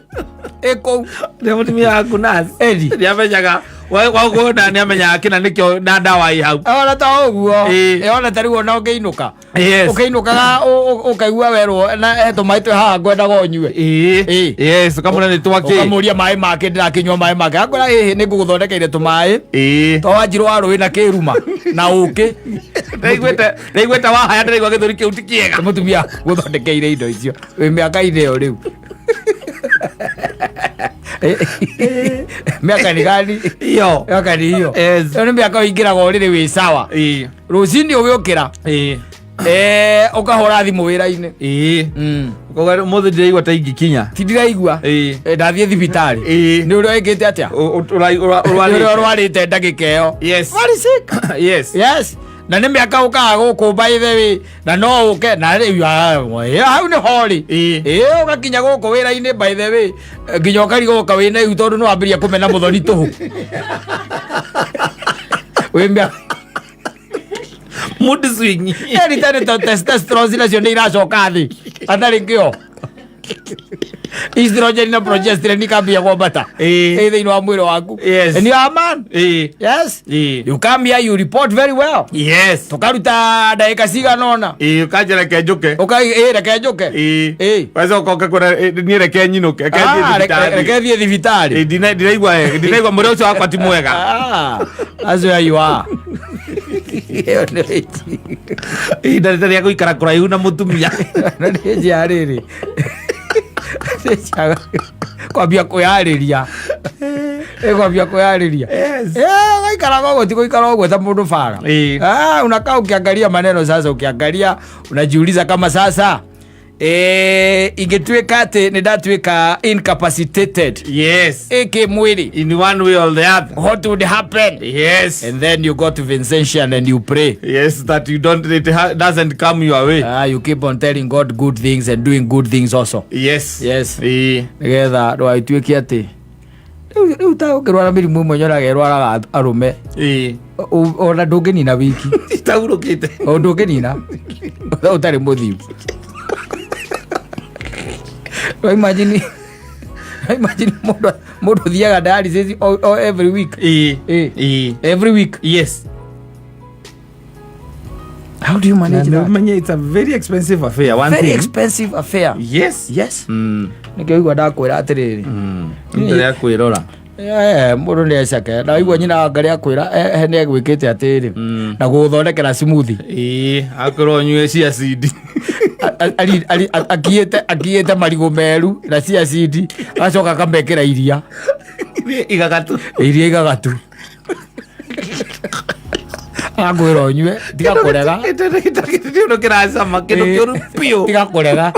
Ĩ kũu. Nĩ mũtumia waku nurse. Edi. Nĩ amenyaga wakuona nĩ amenyaga kĩna nĩkĩo na ndawa ĩ hau. Ona ta ũguo. Ona ta rĩu ona ũngĩinũka. Ũkĩinũkaga ũkaigua werwo na he tũmaĩ twĩ haha ngwendaga ũnyue. Yes, ũkamwĩra nĩ twakĩ. Ũkamũria maĩ make ndĩrakĩnyua maĩ make. Akwĩra ĩhĩ nĩ ngũgũthondekeire tũmaĩ. To wanjirũ wa rũĩ na kĩruma na ũkĩ. Ndaiguĩte wahaya ndĩraigua gĩthũri kĩu ti kĩega. Mũtumia gũthondekeire indo icio wĩ mĩaka-inĩ ĩyo rĩu. Mĩaka nĩ gani? Iyo. Mĩaka nĩ iyo. Yes. Ĩyo nĩ mĩaka ũingĩraga ũrĩrĩ wĩ sawa. Rũcinĩ ũgĩũkĩra. Ũkahũra thimũ wĩra-inĩ. Ũkauga ũmũthĩ ndĩraigua ta ingĩkinya. Ti ndĩraigua. Ndathiĩ thibitarĩ. Nĩ ũrĩa wĩkĩte atĩa? Nĩ ũrĩa ũrwarĩte ndagĩka ĩyo. Yes. Very sick. Yes. Yes. Na nĩ mĩaka ũkaga gũkũ by the way na no ũke na rĩu hau nĩ horĩ. Ĩĩ ũgakinya gũkũ wĩra-inĩ by the way nginya ũkarigwo ũka wĩna ihu tondũ nĩ wambĩrĩria kũmena mũthoni tũhũ. Wĩ mĩaka Mood swing. Eri tene to testosterone nacio nĩ iracoka thĩ atarĩ kĩo. Estrogen na progesterone ikambia kwambata. Ĩ thĩinĩ wa mwĩrĩ waku. Yes. And you are a man. Yes. You come here, you report very well. Yes. Tukaruta ndagĩka cigana ũna. Ũkanjĩra reke njũke. Reke njũke. Wacoka ũkakwĩra niĩ reke nyinũke, reke thiĩ thibitarĩ. Reke thiĩ thibitarĩ. Ndinaigua mwĩrĩ ũcio wakwa ti mwega. That's where you are. Ĩyo nĩ ĩji. Ihinda rĩtarĩ rĩa gũikara kũraihu na mũtumia. Na nĩ ĩji ya rĩrĩ. Nĩ ĩji ya kwambia kwĩyarĩria. Ĩ kwambia kwĩyarĩria. Yes. Ũgaikara ũguo ti gũikara ũguo ta mũndũ bara. Unakaa ukiangalia maneno sasa, ukiangalia unajiuliza kama sasa ingĩtuĩka atĩ nĩ ndatuĩka incapacitated. Yes. Ĩkĩmwĩrĩ. In one way or the other. What would happen? Yes. And then you go to Vincentian and you pray. Yes, that you don't, it doesn't come your way. You keep on telling God good things and doing good things also. Yes. Yes. Nĩgetha ndũgagĩtuĩke atĩ rĩu ta ũngĩrwara mĩrimũ ĩmwe nyonaga ĩrwaraga arũme. Ona ndũngĩnina wiki. Itahurũkĩte. O ndũngĩnina. Ũtarĩ mũthiu. No imagine, imagine mũndũ ũthiaga dialysis o every week. Every week. Yes. How do you manage that? Ũmenye it's a very expensive affair. One Very thing. expensive affair. Yes. Yes. Nĩkĩo igua ndakwĩra atĩrĩrĩ. Ihinda rĩa kwĩrora. Mũndũ nĩ ecake. Na igua nyina wa Ngarĩ akwĩra, nĩ egwĩkĩte atĩrĩrĩ. Na gũgũthondekera smoothie. Akorwo ũnyue chia seed. Akiĩte marigũ meru na chia seed, agacoka akamekĩra iria. Igagatu. Iria igagatu. Akwĩra ũnyue, tiga kũrega. Kĩndũ kĩracama, kĩndũ kĩũru biũ. Tiga kũrega.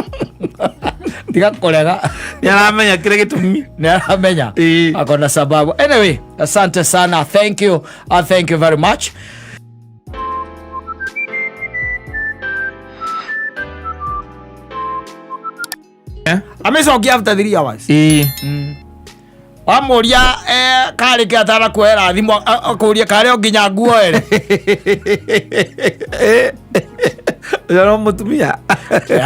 Tiga kũrega. Nĩ aramenya kĩrĩa gĩtũmi. Nĩ aramenya. Ĩĩ. Akona sababu. Anyway, asante sana. Thank you. Thank you very much. Amĩcokia after 3 hours. Ĩĩ. Wamũria karĩ kĩ atanakuoera thimũ, akũria karĩ o nginya nguoere. Ũcio no mũtumia.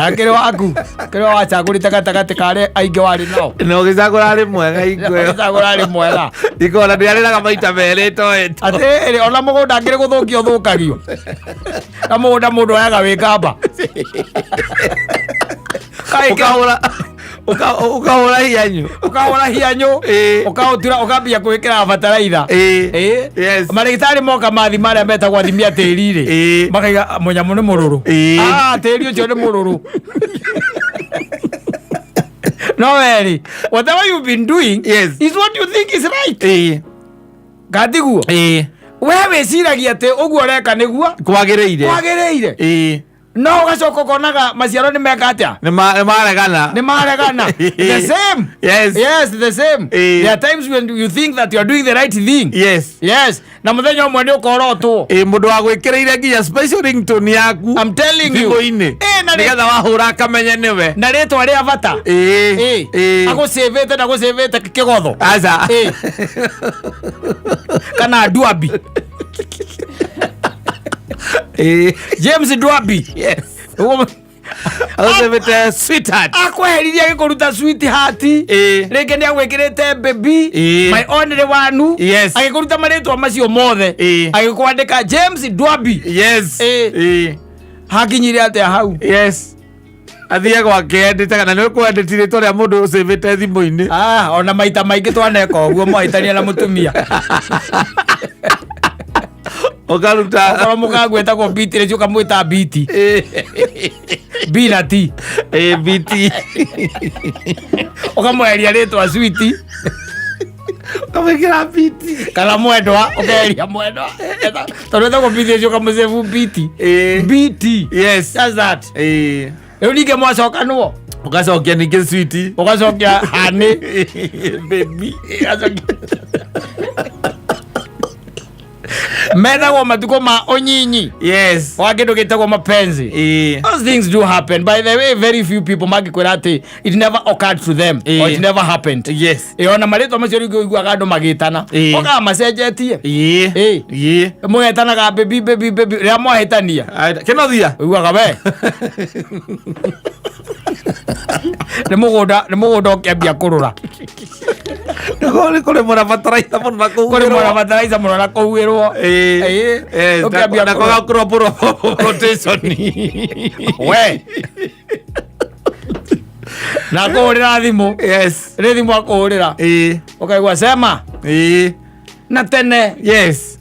Akĩrĩ waku kĩrĩ wacagũrĩte gatagatĩ karĩ aingĩ warĩ nao. Na ũgĩcagũra arĩ mwega hingo ĩyo. Ũgĩcagũra arĩ mwega. Ikona ndĩarĩraga maita merĩ itoĩtwo. Atĩrĩ, ona mũgũnda angĩrĩ gũthũkio ũthũkagio na mũgũnda mũndũ oyaga wĩ kamba. Ũkahũra ũkahũra hianyu. Ũkahũra hianyũ. Ĩĩ. Ũkaũtura, ũkambia gwĩkĩra bataraitha. Ĩĩ. Ĩĩ. Yes. Marĩgĩtarĩ moka mathi marĩa metagwo athimi a tĩri rĩ, Ĩĩ. makaiga mũnyamũ nĩ mũrũrũ. Ĩĩ. Ah, tĩri ũcio nĩ mũrũrũ. No werĩ, whatever you've been doing Yes. is what you think is right. Ĩĩ. Gatiguo Ĩĩ. we wĩciragia atĩ ũguo ũreka nĩguo Kwagĩrĩire. kwagĩrĩire. Ĩĩ. No ũgacoka ũkonaga maciaro nĩ meka atĩa? Nĩ maregana. Nĩ maregana. The same. Yes. Yes, the same. Ĩĩ. There are times when you think that you are doing the right thing. Yes. Yes. Na mũthenya ũmwe nĩ ũkorotwo. Ĩĩ, mũndũ wagwĩkĩrĩire nginya special ringtone yaku I'm telling you. thimũ-inĩ. Ĩĩ, na nĩgetha wahũra akamenye nĩwe. Na rĩtwa rĩa bata. Ĩĩ. Ĩĩ. Ĩĩ. Agũcĩvĩte na gũcĩvĩte kĩgotho. Aca. Ĩĩ. Kana Dwabi. Ĩĩ. James Dwabi. Yes. Ũguo- Agũcĩvĩte sweetheart. Akweheririe agĩkũruta sweetheart. Ĩĩ. Rĩngĩ nĩ agwĩkĩrĩte baby. Ĩĩ. My only one. Yes. Agĩkũruta marĩtwa macio mothe. Ĩĩ. Agĩkwandĩka James Dwabi. Yes. Ĩĩ. Ĩĩ. Hakinyire atĩa hau? Yes. Athiĩ gwake endete kana nĩ ũkwendete rĩtwa rĩa mũndũ ũcĩvĩte thimũ-inĩ. Ah, ona maita maingĩ twaneka ũguo mwahĩtania na mũtumia. Ũkaruta. Okorwo mũkangu etagwo Biti rĩcio ũkamwĩta Biti. Ĩĩ. B na T. Ĩĩ, BT. Ũkamweheria rĩtwa Sweet. Ũkamwĩkĩra BT. Kana mwendwa, ũkeheria mwendwa. Tondũ etagwo Biti rĩcio ũkamũcĩbu Biti. Ĩĩ. BT. Yes. Just that. Ĩĩ. Rĩu ningĩ mwacokanwo Ũgacokia ningĩ sweet. Ũgacokia honey. Baby. Methagwo matukũ ma ũnyinyi. Yes. Wa kĩndũ gĩtagwo mapenzi. Ĩĩ. Those things do happen. By the way, very few people mangĩkwĩra atĩ it never occurred to them or it Ĩĩ. never happened. Yes. Ĩĩ, ona marĩtwa macio rĩngĩ ũiguaga andũ magĩtana. Ĩĩ. Okaga macenjetie. Ĩĩ. Ĩĩ. Ĩĩ. Mũgetanaga baby baby baby rĩrĩa mwahĩtania. Kĩnothia. Ũiguaga we. Nĩ mũgũnda, nĩ mũgũnda ũkĩambia kũrũra. Nĩ kũrĩmwo na bataraitha mũno na Kũrĩmwo kũhuhĩrwo. na bataraitha mũno na kũhuhĩrwo. Ĩĩ. Ĩĩ. Yes, Ũkĩambia na kũrũra. kwaga crop rotation. We. Na kũhũrĩra thimũ. Yes. Rĩ thimũ akũhũrĩra. Ĩĩ. Ũkaigua sema. Ĩĩ. Na tene. Yes.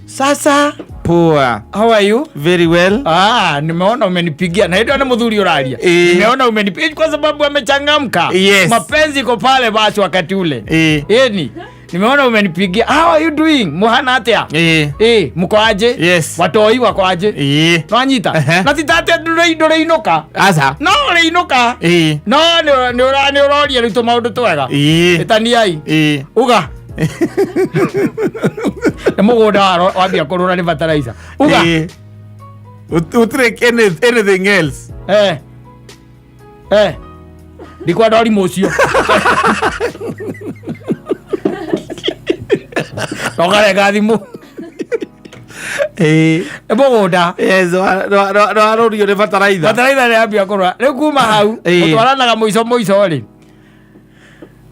Sasa. Poa. How are you? Very well. Ah, nimeona umenipigia. Na hivyo ni mudhuri uraria. Eh. Nimeona umenipigia kwa sababu amechangamka. Yes. Mapenzi iko pale basi wakati ule. Eh. Yeni. Nimeona umenipigia. How are you doing? Muhana atia? Eh. Eh, mko aje? Yes. Watoi wako aje? Eh. Nwanyita. Ehe. Na titate ndũrĩ inuka. Aca. No ũrĩ inuka. Eh. No nĩ ũroria rĩu tũmaũndũ twega. Eh. Ĩtaniai. Eh. Uga. Nĩ mũgũnda wambia kũrũra nĩ bataraitha. Uga. Eh. Gũtirĩ anything else. Eh. Eh. Ndikwenda ũrimũ ũcio. Ũkarenga thimũ. Eh. Nĩ mũgũnda. Yes, warũrio nĩ bataraitha. Bataraitha nĩ yambia kũrũra. Rĩu kuma hau Ĩĩ. ũtwaranaga mũico mũico rĩ.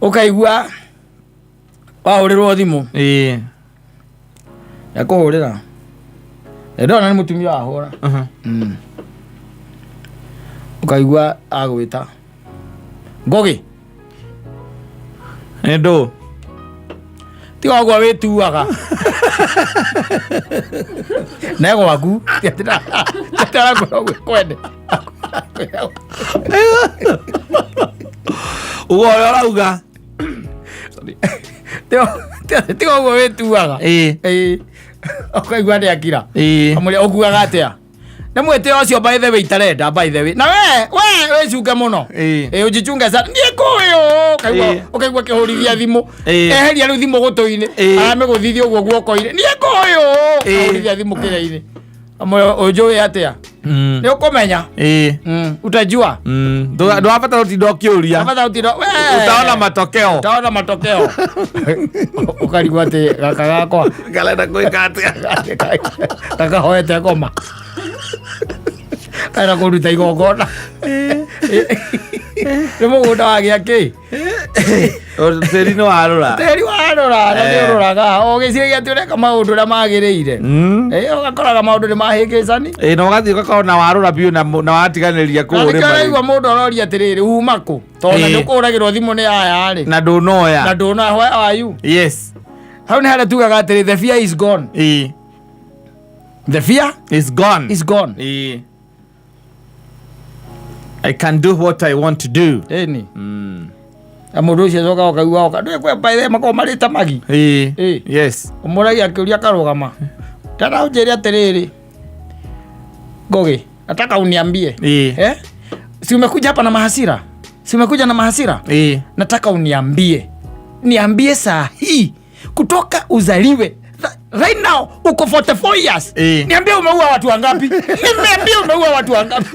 Ũkaigua wahũrĩrwo thimũ. Ĩĩ. Yakũhũrĩra. Ndona nĩ mũtumia wahũra. Ũkaigua agwĩta. Ngũgĩ. Nĩ ndũ. Tiga ũguo wĩtuaga. Ne gwaku. Tirakwĩra ũguo kwende. Ũguo ũrĩa ũrauga. Tiga ũguo wĩtuaga. Ĩĩ. Ĩĩ. Ũkaigua nĩ akira. Ĩĩ. Amũria ũkuaga atĩa? Nĩ mwĩtĩo ũcio, by the way, itarenda, by the way. Na we wĩcunge mũno. Ĩ, ũjichunge sana, niĩ kũĩ ũũ ũkaigua. Ũkaigua kĩhũrithia thimũ. Eheria rĩu thimũ gũtũ-inĩ. Aramĩgũthithia ũguo guoko-inĩ, niĩ kũĩ ũũ. Ahũrithia thimũ kĩrĩa-inĩ. Ũnjũĩ atĩa? Nĩ ũkũmenya. Utajua. Ndwabatara ũtinda ũkĩũria. Abatha ũtinda we. Utaona matokeo. Utaona matokeo, ũkarigwo atĩ gaka gakwa Karenda gwĩka atĩa? Gakahoete ngoma kana kũruta igongona nĩ mũgũnda wagĩa kĩ. Tĩri nĩ warũra. Tĩri warũra na nĩ ũrũraga o gĩciragia atĩ ũreka maũndũ ũrĩa magĩrĩire. Ũgakoraga maũndũ nĩ mahĩngĩcani. Ĩ, na ũgathiĩ ũgakorwo na warũra biũ na watiganĩria kũu Na nĩkĩo ũrĩma. ũraigua mũndũ aroria atĩrĩrĩ, uma kũ, tondũ nĩ ũkũragĩrwo thimũ nĩ aya rĩ. Na ndũnoya. Na ndũna, where are you? Hau nĩ harĩa tugaga atĩrĩ, the fear is gone. The fear is gone. Is gone. Ĩ. I can do what I want to do. Ĩni na mũndũ ũcio acoka ũkaigua oka ndũĩ kwĩ makorwo marĩte magi. Ũmũragia akĩũria akarũgama tata, ũnjĩre atĩrĩrĩ, Ngogi, nataka uniambie. Eh? Si umekuja hapa na mahasira? Si umekuja na mahasira? Nataka uniambie, niambie saa hii, kutoka uzaliwe, right now uko 44 years. Niambie umeua watu wangapi? Niambie umeua watu wangapi?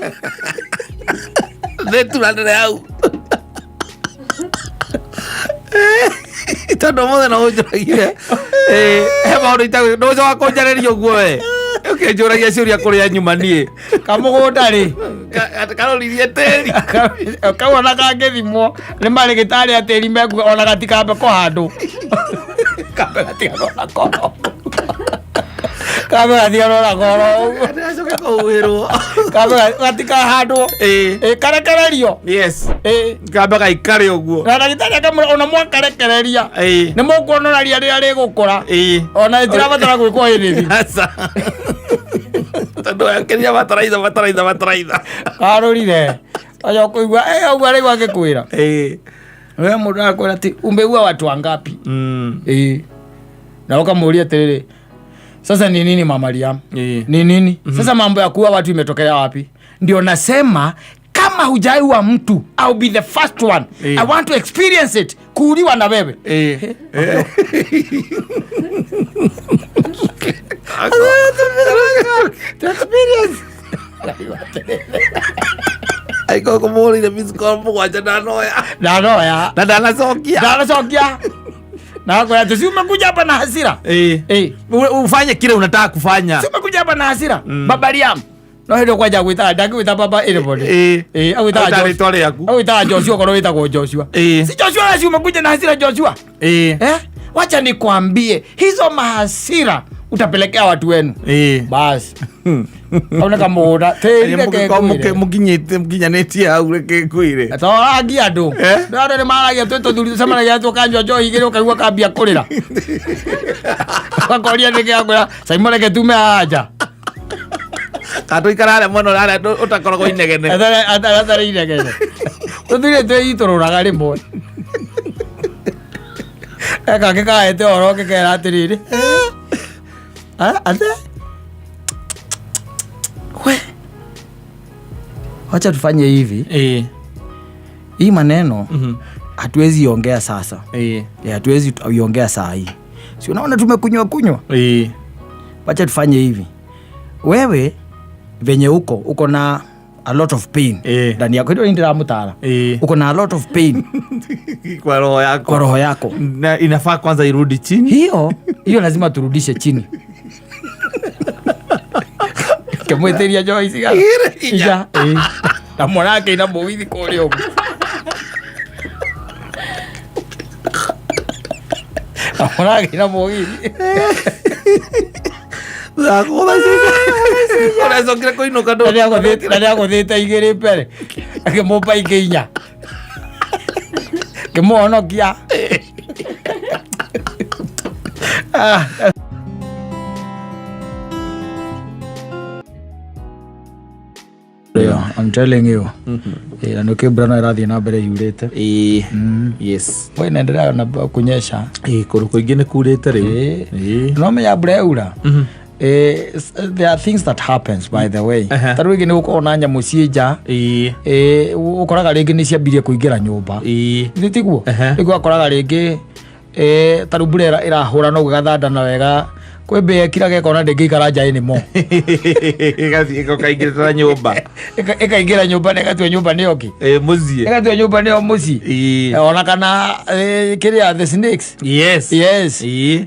Nĩturanĩre hau tondũ mũthĩ no ũnjũragie he maũndũ itagwĩ ndũcoka kũnjarĩria ũguo we ũkĩnjũragia ciũria kũrĩa nyuma niĩ. Kamũgũnda rĩ? Karoririe tĩri. Kau ona kangĩthimwo nĩ marĩgĩtarĩ a tĩri mekuga ona gatikambe kũhandwo, kambe gatiganwo na koro, kambe gatiganwo na koro ũguo. Gacoke kũhuhĩrwo. Kambe gatikahandwo. Ĩ, karekererio. Kambe gaikare ũguo. Na ndagĩtarĩ akamwĩra ona mwakarekereria nĩ mũkuona ona ria rĩrĩa rĩgũkũra ona ĩtirabatara gwĩkwo anything. Aca. Tondũ akĩria bataraitha bataraitha bataraitha. Karũrire oya ũkũigua ũguo araigua akĩkwĩra we mũndũ arakwĩra ati umeua watu wangapi? Na ukamuulia atĩrĩrĩ, sasa ni nini, mama Liam? Ni nini sasa mambo ya kuua watu imetokea wapi? Ndio nasema kama hujaiua mtu, I'll be the first one. I want to experience it, kuuliwa na wewe. To experience. Aiko kũmũrire miss call mũgwanja ndanoya. Ndanoya. Na ndanacokia. Ndanacokia na akwĩra atĩ si umekuja hapa na hasira? Ufanye kile unataka kufanya. Si umekuja hapa na hasira, baba Liam? No hĩndĩ kwanja gwĩtaga, ndangĩgwĩta baba anybody. Agwĩtaga Agwĩtaga Joshua. rĩtwa rĩaku. Agwĩtaga Joshua okorwo wĩtagwo Joshua. Si Joshua, si umekuja na hasira, Joshua? Eh? Wacha nikwambie, hizo mahasira utapelekea watu wenu. Basi auna kamũgũnda tĩri reke ngwĩre. Mũkinyĩte mũkinyanĩtie hau reke ngwĩre. Toragia andũ. Andũ nĩ maragia, twĩ tũthuri tũcemanagia tũkanyua njohi igĩrĩ, ũkaigua kambia kũrĩra, ũgakoria nĩkĩ, akwĩra Simon reke tume haha nja. Kana tũikara harĩa mwena ũrĩa harĩa ũtakoragwo inegene. Atarĩ inegene, tũthuri twĩitũrũraga rĩmwe ekangĩ kahete ũhoro ngĩkera atĩrĩrĩ, "Ah, ate we, wacha tufanye hivi. Hii maneno hatuwezi ongea sasa. Hatuwezi iongea saa hii, si unaona tumekunywa kunywa? Wacha tufanye hivi, wewe venye uko na a lot of pain ndani yako, hilo ndiramutara. Uko na a lot of pain kwa roho yako. Kwa roho yako. Na inafaa kwanza irudi chini. Hiyo hiyo lazima turudishe chini, kĩmwĩtĩria njohi cigana? Igĩrĩ, inya. Inya, ĩĩ. Na mwana akĩina mũgithi kũrĩa ũguo, na mwana akĩina mũgithi. Ũrecokire kũinũka. Na nĩagũthĩte igĩrĩ mbere, akĩmũmba ingĩ inya, kĩmũhonokia. Ah. Yeah, I'm telling you. Na nĩkĩo mbura no ĩrathiĩ na mbere yurĩte. Ĩĩ. Yes. Mvua inaendelea na kunyesha. Ĩĩ, kũndũ kũingĩ nĩ kurĩte rĩu. No menya mbura yaura. There are things that happens, by the way. Ta rĩu rĩngĩ nĩ gũkorwo na nyamũ ciĩ nja. Ũkoraga rĩngĩ nĩ ciambirie kũingĩra nyũmba. Githĩ tiguo? Rĩu ũgakoraga rĩngĩ ta rĩu mbura ĩrahũra no gũgathandana wega, kwĩ mbĩa ĩkiraga ĩkona ndĩngĩikara nja anymore. Ĩgathiĩ ĩkaingĩra na nyũmba. Ĩkaingĩra nyũmba na ĩgatua nyũmba nĩyo kĩ? Ĩ, mũciĩ. Ĩgatua nyũmba nĩyo mũciĩ. Ona kana kĩrĩa, the snakes. Yes.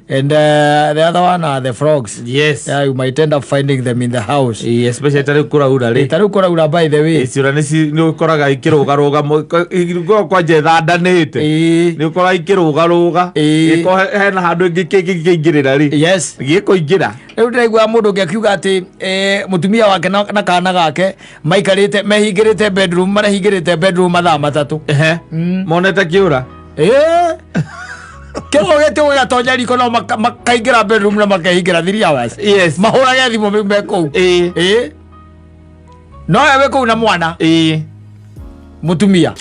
And the other one are the frogs. Yeah, you might end up finding them in the house. Especially ta rĩu kũraura rĩ. Ta rĩu kũraura, by the way. Ciũra nĩ ũkoraga ikĩrũgarũga, ngoro kwanja ĩthandanĩte. Nĩ ũkoraga ikĩrũgarũga. Ĩko hena handũ ĩngĩ kĩngĩingĩrĩra rĩ, gĩkũingĩra. Rĩu ndĩraigua mũndũ ũngĩ akiuga atĩ mũtumia wake na kana gake maikarĩte mehingĩrĩte bedroom, marehingĩrĩte bedroom mathaa 3. Ehe. Monete kĩũra. Kĩrũgũ gĩtĩ gĩgatonya riko no makaingĩra bedroom na makehingĩra 3 hours. Mahũrage thimũ me kũu. No we wĩ kũu na mwana. Mũtumia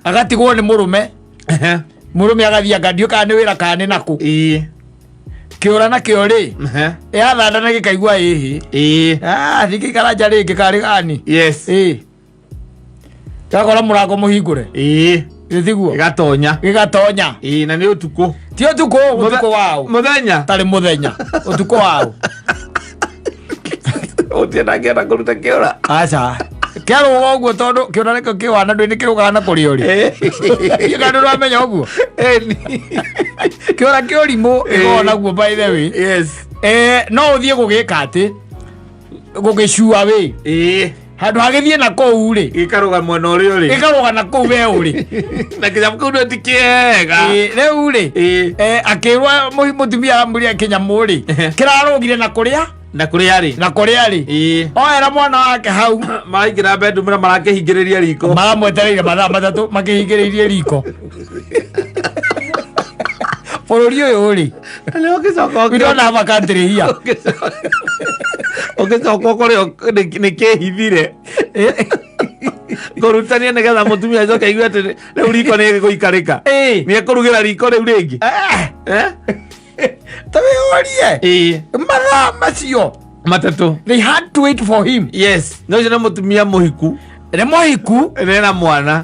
agatigwo nĩ mũrũme. Mũrũme agathiĩ anga ndiũ kana nĩ wĩra kana nĩ nakũ. Kĩũra nakĩo rĩ, yathanda na gĩkaigua ĩhĩ. Ah, ndingĩikara nja rĩngĩ karĩ gani. Gakora mũrango mũhingũre. Gĩthiguo. Gĩgatonya. Gĩgatonya. Na nĩ ũtukũ. Ti ũtukũ, ũtukũ waũ? Mũthenya. Tarĩ mũthenya, ũtukũ waũ? Ũtiendangĩenda kũruta kĩũra. Aca, kĩarũga ũguo tondũ kĩũra nĩkĩo kĩwana ndũĩ nĩ kĩrũgaga na kũrĩa ũrĩ. Kana ndũramenya ũguo? Kĩũra kĩũrimũ ĩkoragwo naguo, by the way. No ũthiĩ gũgĩka atĩ gũgĩcua wĩ handũ hagĩthiĩ na kũu rĩ. Gĩkarũga mwena ũrĩa ũrĩ. Gĩkarũga na kũu we ũrĩ. Na kĩnyamũ kĩu nĩ ti kĩega. Rĩu rĩ, akĩrwo mũtumia aramwĩra kĩnyamũ rĩ kĩrarũgire na kũrĩa Na kũrĩa rĩ. Na kũrĩa rĩ. Oera mwana wake hau. Maraingĩra bedroom na marakĩhingĩrĩria riko. Maramwetereire mathaa 3 makĩhingĩrĩirie riko. Bũrũri ũyũ rĩ, Nĩ ũgĩcoka we don't have a country here. Ũgĩcoka ũkore nĩ kĩhithire kũrutania nĩgetha mũtumia acoke aigue atĩ rĩu riko nĩ gũikarĩka. Nĩ ekũrugĩra riko rĩu rĩngĩ. Eh? Ta wĩyũrie, mathaa macio 3 they had to wait for him. Yes, no ũcio nĩ mũtumia mũhiku. Nĩ mũhiku. Nena mwana.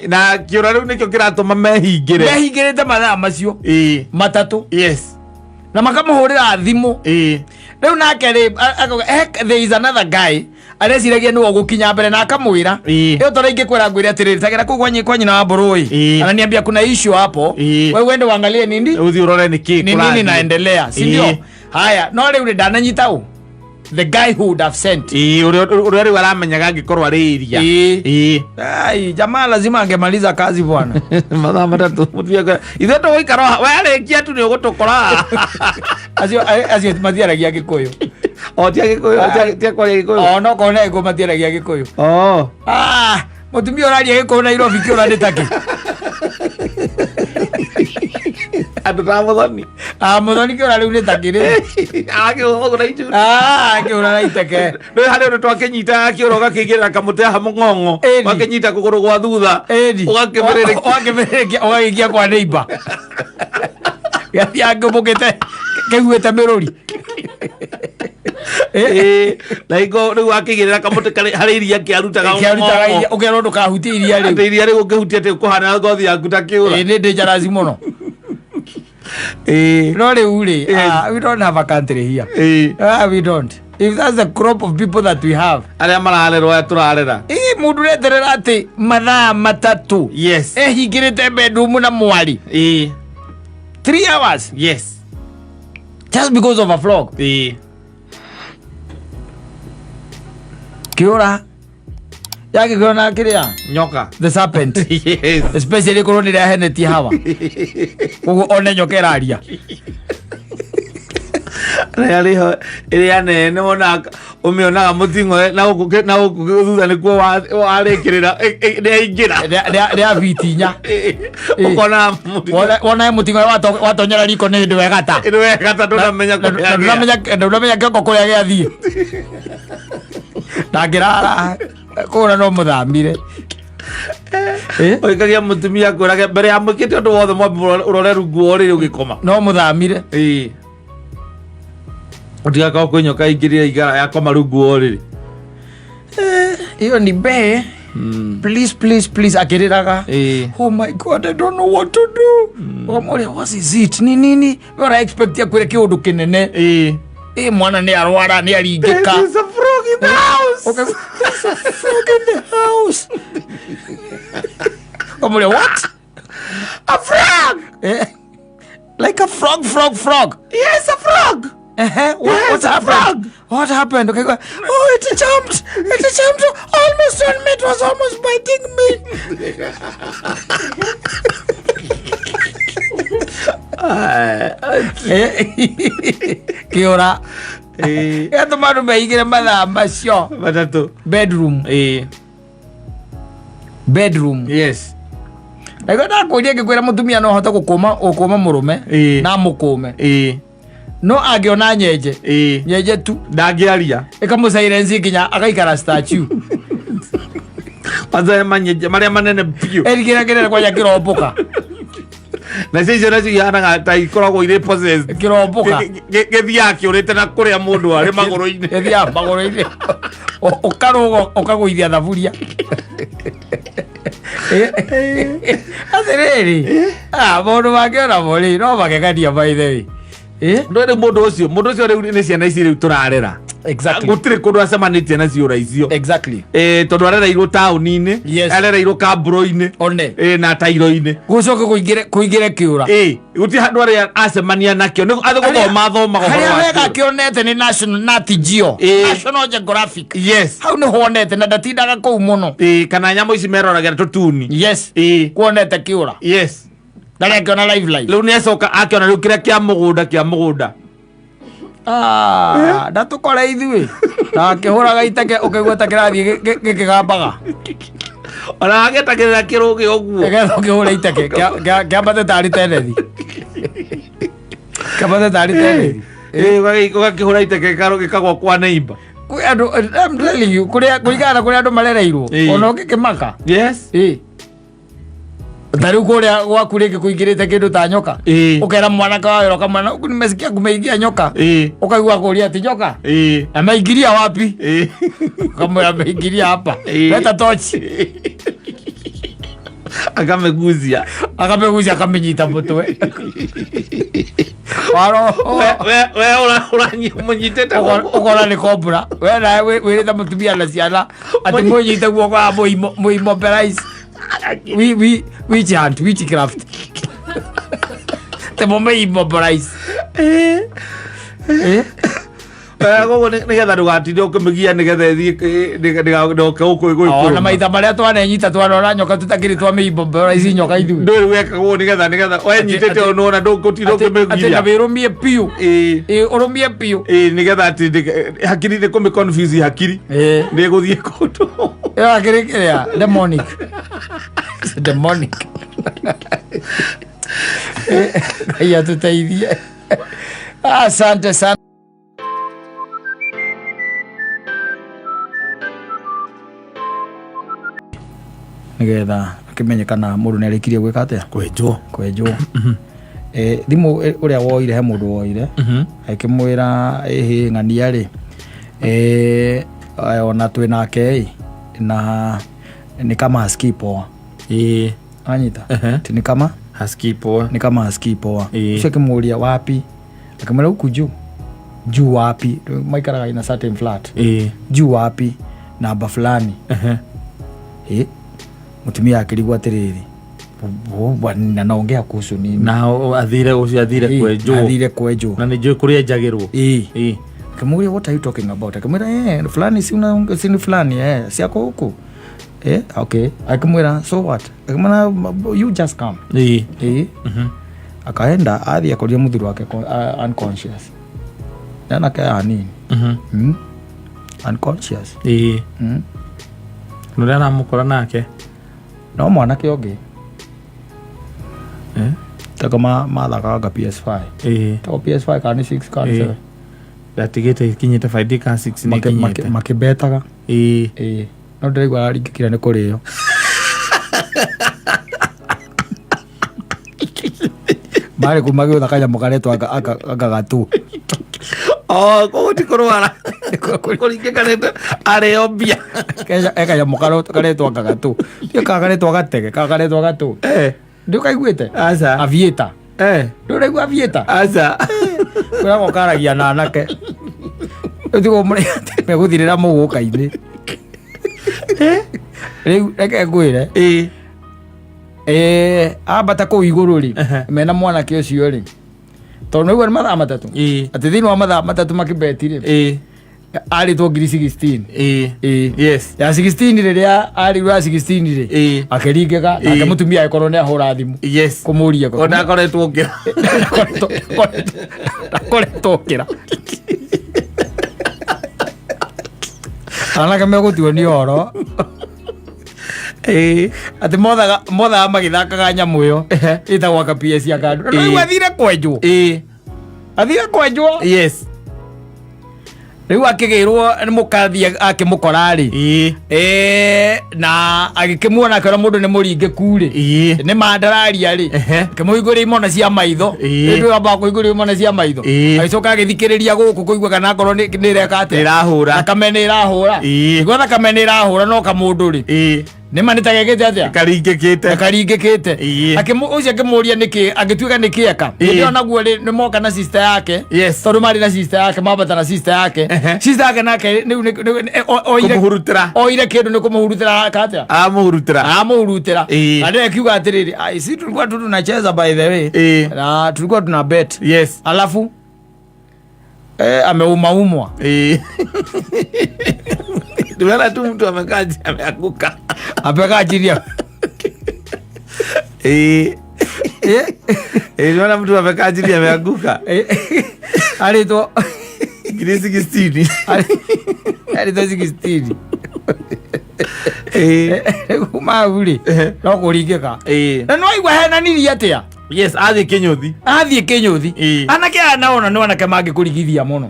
Na kĩũra rĩu nĩkĩo kĩratũma mehingĩre. Mehingĩrĩte mathaa macio 3. Na makamũhũrĩra thimũ. Rĩu nake rĩ, akauga, there is another guy areciragia nĩwe ũgũkinya mbere na akamwĩra, ĩyo tondũ ingĩkwĩra ngwĩre atĩrĩrĩ, tagĩra kũu kwa nyina wa mbũrũĩ. Ananiambia kuna issue hapo. We uende uangalie nini. Ũthiĩ ũrore nĩ kĩ ni nini kũrathiĩ. naendelea, si ndio? Haya, no rĩu rĩ, ndananyita ũ the guy who would have sent. Ũrĩa rĩu aramenyaga angĩkorwo arĩ iria. Ai, jamaa lazima angemaliza kazi, bwana. Mathaa 3 mũtumia ithuĩ tũgũikara haha, warĩkia tu nĩ ũgũtũkora. Acio matiaragia Gĩkũyũ. O tia Gĩkũyũ, tia kwaria Gĩkũyũ. O no kona ĩkũ matiaragia Gĩkũyũ. Ah, mũtumia ũraria Gĩkũyũ Nairobi kĩũra nĩ takĩ? Andũ ta Mũthoni. Ah, Mũthoni kĩũra rĩu nĩ takĩ rĩu? Akĩũra itu. Ah, kĩũra na iteke. Nĩ harĩ ũndũ twakĩnyitaga kĩũra ũgakĩigĩrĩra kamũtĩ haha mũng'ong'o. Ũgakĩnyita kũgũrũ gwa thutha. Ũgakĩmĩrĩrĩkia. Ũgakĩmĩrĩrĩkia ũgagĩikia kwa neighbor. Gĩathiaga kĩũmbũkĩte kĩhuĩte mĩrũri. Na ingo rĩu wakĩigĩrĩra kamũtĩ harĩ iria kĩarutaga. Kĩarutaga iria, ũkerwo ndũkahutie iria rĩu. Atĩ iria rĩu ũngĩhutia atĩ ũkũhana ngothi yaku ta kĩũra. Nĩ dangerous mũno. No rĩu rĩ, ah, we don't have a country here. Ah, we don't. If that's the crop of people that we have. Arĩa mararerwo aya tũrarera. Ĩ, mũndũ ũreterera atĩ mathaa 3 ehingĩrĩte bedroom na mwarĩ 3 hours just because of a frog. Kĩũra yagĩkĩona kĩrĩa Nyoka. The serpent. Especially korwo nĩ rĩahenetie hawa koguo one nyoka ĩraria. Rĩrĩa rĩho ĩrĩa nene wonaga ũmĩonaga mũting'oe na gũkũ na gũkũ thutha nĩkuo warĩkĩrĩra nĩaingĩra. Rĩa biti 4. Ũkona Wona mũting'oe watonyera riko nĩ hĩndĩ wegata. Nĩ wegata ndũnamenya kũrĩa agĩa. Ndũnamenya kĩongo kũrĩa gĩathiĩ, ndangĩrara kũra no mũthamire. Ũikagia mũtumia kwĩrage mbere ya mwĩkĩte ũndũ wothe mwambe ũrore rungu wa ũrĩrĩ ũgĩkoma. No mũthamire. Ũtigakorwo kwĩ nyoka ingĩrire igara yakoma rungu wa ũrĩrĩ. Iyo ni be, please, please, please, akĩrĩraga. "Oh my God, I don't know what to do." Ũkamũria, "What is it? Ni nini?" We ũra expect akwĩre kĩũndũ kĩnene. Ĩ mwana nĩ arwara, nĩ aringĩka. There is a frog in the house. Okay. There's a frog in the house. Ũkamũria, "What?" A frog. Like a frog, frog, frog? Yes, a frog. What, Yes, what a happened? Frog. What happened? Okay, go, "Oh, it jumped. It jumped almost on me. It was almost biting me." Kĩũra. Gĩatũma andũ meigĩre mathaa macio 3. Bedroom. Bedroom. Yes. Naigua ndakũria ngĩkwĩra mũtumia no ahote gũkũma mũrũme na mũkũme, no angĩona nyenje, nyenje tu, ndangĩaria. Ĩkamũ nginya agaikara statue. Kwanza manyenje marĩa manene biũ. Erigĩra kĩrĩa kwanja kĩrombũka. Nacio icio nacio ihanaga ta ikoragwo irĩ possessed. Kĩrombũka. Gĩthiaga kĩũrĩte na kũrĩa mũndũ arĩ magũrũ-inĩ. Gĩthiaga magũrũ-inĩ, ũkarũga ũkagũithia thaburia. Atĩrĩrĩ, maũndũ mangĩ onamo rĩ no magegania, by the way. Ndũĩ rĩu mũndũ ũcio rĩu nĩ ciana ici rĩu tũrarera. Gũtirĩ kũndũ acemanĩtie na ciũra icio. Tondũ arereirwo taũni-inĩ, arereirwo kamburo-inĩ, one na tairo-inĩ. Gũcoke kũingĩre kĩũra. Gũtirĩ handũ arĩa acemania nakĩo. Nĩ atĩ gũthoma athomaga ũhoro Harĩa wa wega kĩũra. akĩonete nĩ National Nat Geo. National Geographic. Hau nĩ honete na ndatindaga kũu mũno. Kana nyamũ ici meroragĩra tũtuni. Kuonete kĩũra. Ndarĩ akĩona live live. Rĩu nĩ acoka akĩona rĩu kĩrĩa kĩa mũgũnda. Ah, ndatũkora ithuĩ na akĩhũraga iteke ũkaigua ta kĩrathiĩ gĩkĩgambaga. Ona agetagĩrĩra kĩrũgĩ ũguo. Nĩgetha ũkĩhũre iteke kĩambate tarĩ tenethi, kĩambate tarĩ tenethi. Ũgakĩhũra iteke gĩkagwa kwa neighbor. Kwĩ andũ, I'm telling you, kũrĩa kũringana na kũrĩa andũ marereirwo, ona ũngĩkĩmaka. Ta rĩu kũrĩa gwaku rĩngĩ kũingĩrĩte kĩndũ ta nyoka, ũkera mwanake wa wĩra, ũkamwĩra, "Huku nimesikia kumeingia nyoka." Ũkaigua kũria ati nyoka ameingiria wapi? Ũkamwĩra ameingiria hapa. Leta tochi. Akamĩgucia. Akamĩgucia, akamĩnyita mũtwe. Waro We ũramũnyitĩte. Ũkona nĩ kombura we nawe wĩrĩte mũtumia na ciana atĩ mũnyite guoko wa mũimobilize, we witch hunt, witchcraft, te mũme immobilize. Koguo nĩgetha ndũgatinde ũkĩmĩgia nĩgetha ĩthiĩ ndoke gũkũ. Ona maita marĩa twanenyita twanona nyoka tũtakĩrĩ twamĩ immobilize nyoka ithuĩ. Ndũĩ rĩu wekagwo nĩgetha wenyitĩte ũnona ndũgũtinda Atĩ na ũkĩmĩgiria. wĩrũmie biũ. Ĩ, ũrũmie biũ. Nĩgetha atĩ hakiri nĩ kũmĩ confuse hakiri, nĩ ĩgũthiĩ kũndũ. Ĩyo akĩrĩ kĩrĩa demonic. It's demonic. Ngai atũteithie. Asante sana. Nĩgetha akĩmenye kana mũndũ nĩ arĩkirie gwĩka atĩa. Kwenjwo. Kwenjwo. Thimũ ũrĩa woire, he mũndũ woire akĩmwĩra ĩhĩ ng'ania rĩ, ona twĩ nake ĩ na ni kama hasikii poa. Anyita. Ti ni kama hasikii poa. Ni kama hasikii poa. Ũcio akĩmũria wapi, akĩmwĩra huku juu. Juu wapi? Maikaraga in a certain flat. Juu wapi? Namba fulani. Mũtumia akĩrigwo atĩrĩrĩ, na naongea kuhusu nini? Na athire ũcio athire kwenjwo. Athire kwenjwo. Na nĩ njũĩ kũrĩa enjagĩrwo. Akamuuliza, "What are you talking about?" Akamwira, fulani si una si ni fulani, si ako huku." Okay, akamwira, "So what?" Akamwira, "You just come." Akaenda, athi akorire muthuri wake unconscious. Anake anini. Unconscious. Na ũrĩa aramũkora nake? No mwanake ũngĩ. Tako mathakaga PS5. Tako PS5 kana nĩ 6 kana 7. Ndatigĩte ikinyĩte 5 ka 6 nĩ ikinyĩte. Makĩbetaga. No ndĩraigua araringĩkire nĩ kũrĩo. Marĩ kuma gĩũtha kanyamũ karetwo aka gatu. Oh, koguo ti kũrwara kũringĩkanĩte arĩo mbia. Ekanyamũ karetwo kagatũ, ndio karetwo gatege, karetwo gatũ. Ndio kaiguĩte? Aca. Aviator. Ndũraigua aviator? Aca. Kwĩragwo karagia na anake. Rĩu tigo megũthirĩra mũgũka-inĩ. Rĩu reke ngwĩre. Ambata kũu igũrũ rĩ, mena mwanake ũcio rĩ, tondũ nĩguo nĩ mathaa 3. Atĩ thĩinĩ wa mathaa 3 makĩbeti rĩ, arĩtwo ngiri 16. Yes. Ya 16 rĩrĩa arĩirwo ya 16 rĩ, akĩringĩka nake mũtumia agĩkorwo nĩ ahũra thimũ. Yes. Kũmũria. Ona akoretwo ngĩra. Akoretwo kĩra. Anake megũtuo nĩ ũhoro. Atĩ mothaga magĩthakaga nyamũ ĩyo ĩtagwo aka PS ya kandũ. Na rĩu athire kwenjwo. Athire kwenjwo. Yes. Rĩu akĩgĩrwo nĩ mũkathi akĩmũkora rĩ. Na agĩkĩmuona akĩona mũndũ nĩ mũringĩku rĩ. Nĩ mandararia rĩ. Akĩmũhingũria imona cia maitho. Rĩu ambaga kũhingũria imona cia maitho. Agĩcoka agĩthikĩrĩria gũkũ kũigua kana ngoro nĩ ĩreka atĩa. Nĩ ĩrahũra. Thakame nĩ ĩrahũra. Igua thakame nĩ ĩrahũra no kamũndũ rĩ. Nĩ ma nĩ ta gekĩte atĩa? Karingĩkĩte. Karingĩkĩte. Ũcio akĩmũria nĩkĩ, agĩtuĩka nĩkĩ eka. Hĩndĩ ĩyo naguo rĩ, nĩ moka na sister yake. Yes. Tondũ marĩ na sister yake, mambata na sister yake. Sister yake nake rĩu oire Kũmũhurutĩra. Oire kĩndũ nĩ kũmũhurutĩra aka atĩa? Amũhurutĩra. Amũhurutĩra. Na ndio akiuga atĩrĩrĩ, ai, si tulikuwa tu tunacheza by the way. Na tulikuwa tuna bet. Yes. Alafu ameumaumwa. Tumeona tu mtu amekaa chini ameanguka. Amekaa chini ya- Tumeona mtu amekaa chini ameanguka. Alitwa Ngiri 16. Alitwa 16. Kuma hau rĩ, no kũringĩka. Na nĩ waigua henanirie atĩa? Yes, athiĩ kĩnyũthi. Athiĩ kĩnyũthi. Anake aya naona nĩ anake mangĩkũrigithia mũno.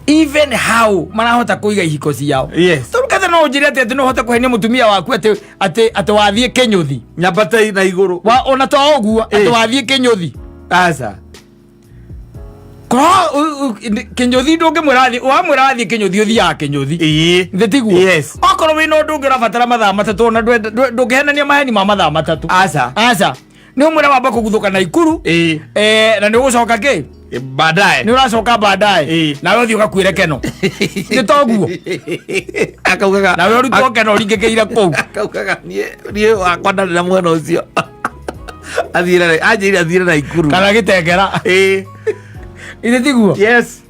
Even how marahota kũiga ihiko ciao. Yes. Tondũ ketha no ũnjĩre atĩ atĩ no ũhote kũhenia mũtumia waku atĩ atĩ atĩ wathiĩ kĩnyũthi. Nyambate na igũrũ. Wa ona to ũguo atĩ wathiĩ kĩnyũthi. Aca. Korwo kĩnyũthi ndũngĩmwĩra athiĩ, wamwĩra athiĩ kĩnyũthi ũthiaga kĩnyũthi. Thĩ tiguo? Yes. Okorwo wĩna ũndũ ũngĩ ũrabatara mathaa 3 ona ndũngĩhenania maheni ma mathaa 3. Aca. Aca. Nĩ ũmwĩra wamba kũguthũka na ikuru. Na nĩ ũgũcoka kĩ? Baadaye. Nĩ ũracoka baadaye. Nawe ũthiĩ ũgakuĩre keno. Nĩ toguo? Akaugaga. Nawe ũrutwo keno ũringĩkĩire kũu. Akaugaga niĩ wakwa ndarĩ na mwena ũcio. Athiĩre na, anjĩrire athiĩre na ikuru. Kana gĩtengera. Ithe tiguo? Yes.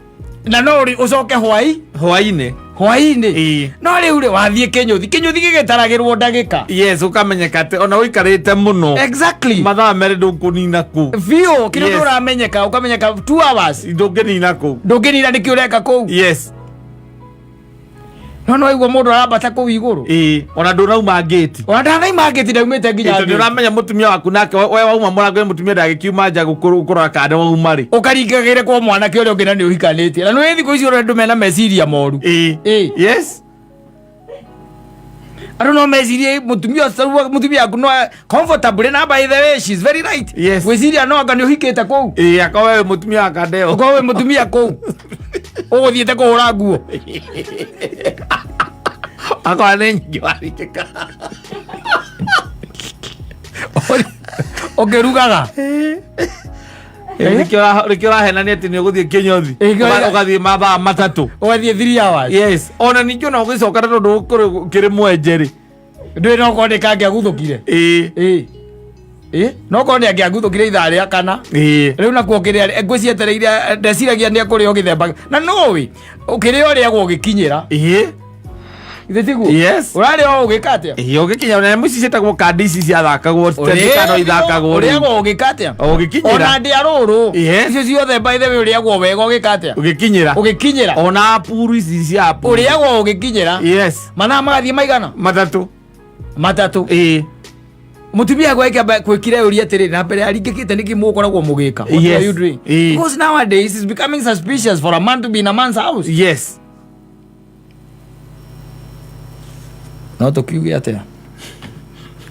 Na no ũcoke hwai? Hwainĩ. Hwainĩ. No rĩu rĩ, wathiĩ kĩnyũthi. Kĩnyũthi gĩgĩtaragĩrwo ndagĩka. Yes, ũkamenyeka atĩ ona ũikarĩte mũno. Exactly. Mathaa merĩ ndũkũnina kũu. Biũ, kĩrĩa Yes. ũramenyeka, ũkamenyeka 2 hours. Ndũngĩnina kũu. Ndũngĩnina nĩkĩ ũreka kũu. Yes. No no waigua mũndũ arambata kũu igũrũ. Ona ndũnauma ngĩti. Ona ndanauma ngĩti, ndaumĩte nginya Tondũ ngĩti. ũramenya mũtumia waku nake, we wauma mũrango nĩ mũtumia ndagĩkiuma nja gũkũrora kana nĩ wauma rĩ. Ũkaringagĩre kwa mwanake ũrĩa ũngĩ na nĩ ũhikanĩtie. Na nĩ thikũ ici ũrĩa andũ mena meciria moru. Yes. Andũ no mecirie mũtumia ũcio, mũtumia waku no comfortable na by the way she's very right. Yes. Gwĩciria no anga nĩ ũhikĩte kũu. Akorwo we mũtumia wa kandeo. Ũkorwo wĩ mũtumia kũu. Ũgũthiĩte kũhũra nguo. Akorwo nĩ nyingĩ waringĩka. Ũkĩrugaga. Nĩkĩo ũrahenania atĩ nĩ ũgũthiĩ kĩnyothi. Ũgathiĩ mathaa 3. Ũgathiĩ 3 hours. Yes. Ona ningĩ ona ũgĩcoka na tondũ ũkũrĩ kĩrĩ mwenje rĩ. Ndũĩ no korwo nĩ kangĩaguthũkire. No korwo nĩ angĩaguthũkire ithaa rĩa kana. Rĩu nakuo kĩrĩa ngwĩcietereire ndeciragia nĩ ekũrĩa gĩthemba. Na nũĩ ũkĩrĩa ũrĩagwo ũgĩkinyĩra. Ithe tiguo? Yes. Ũrarĩa o ũgĩka atĩa? Ũgĩkinya na nyamũ ici ciĩtagwo kandi ici ciathakagwo, kano ithakagwo rĩu. Ũrĩagwo ũgĩka atĩa? O ũgĩkinyĩra. Ona ndĩa rũrũ. Yes. Icio ciothe by the way ũrĩagwo wega ũgĩka atĩa? Ũgĩkinyĩra. Ũgĩkinyĩra. Ona apuru ici cia apuru. Ũrĩagwo ũgĩkinyĩra. Yes. Mathaa magathiĩ maigana? 3. 3. Mũtumia gwekĩamba kwĩkira ũria atĩrĩrĩ, na mbere aringĩkĩte nĩkĩ mũgũkoragwo mũgĩka? What Yes. are you doing? Because nowadays it's becoming suspicious for a man to be in a man's house. Yes. No tũkiuge atĩa?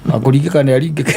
Akũringĩka nĩ aringĩka.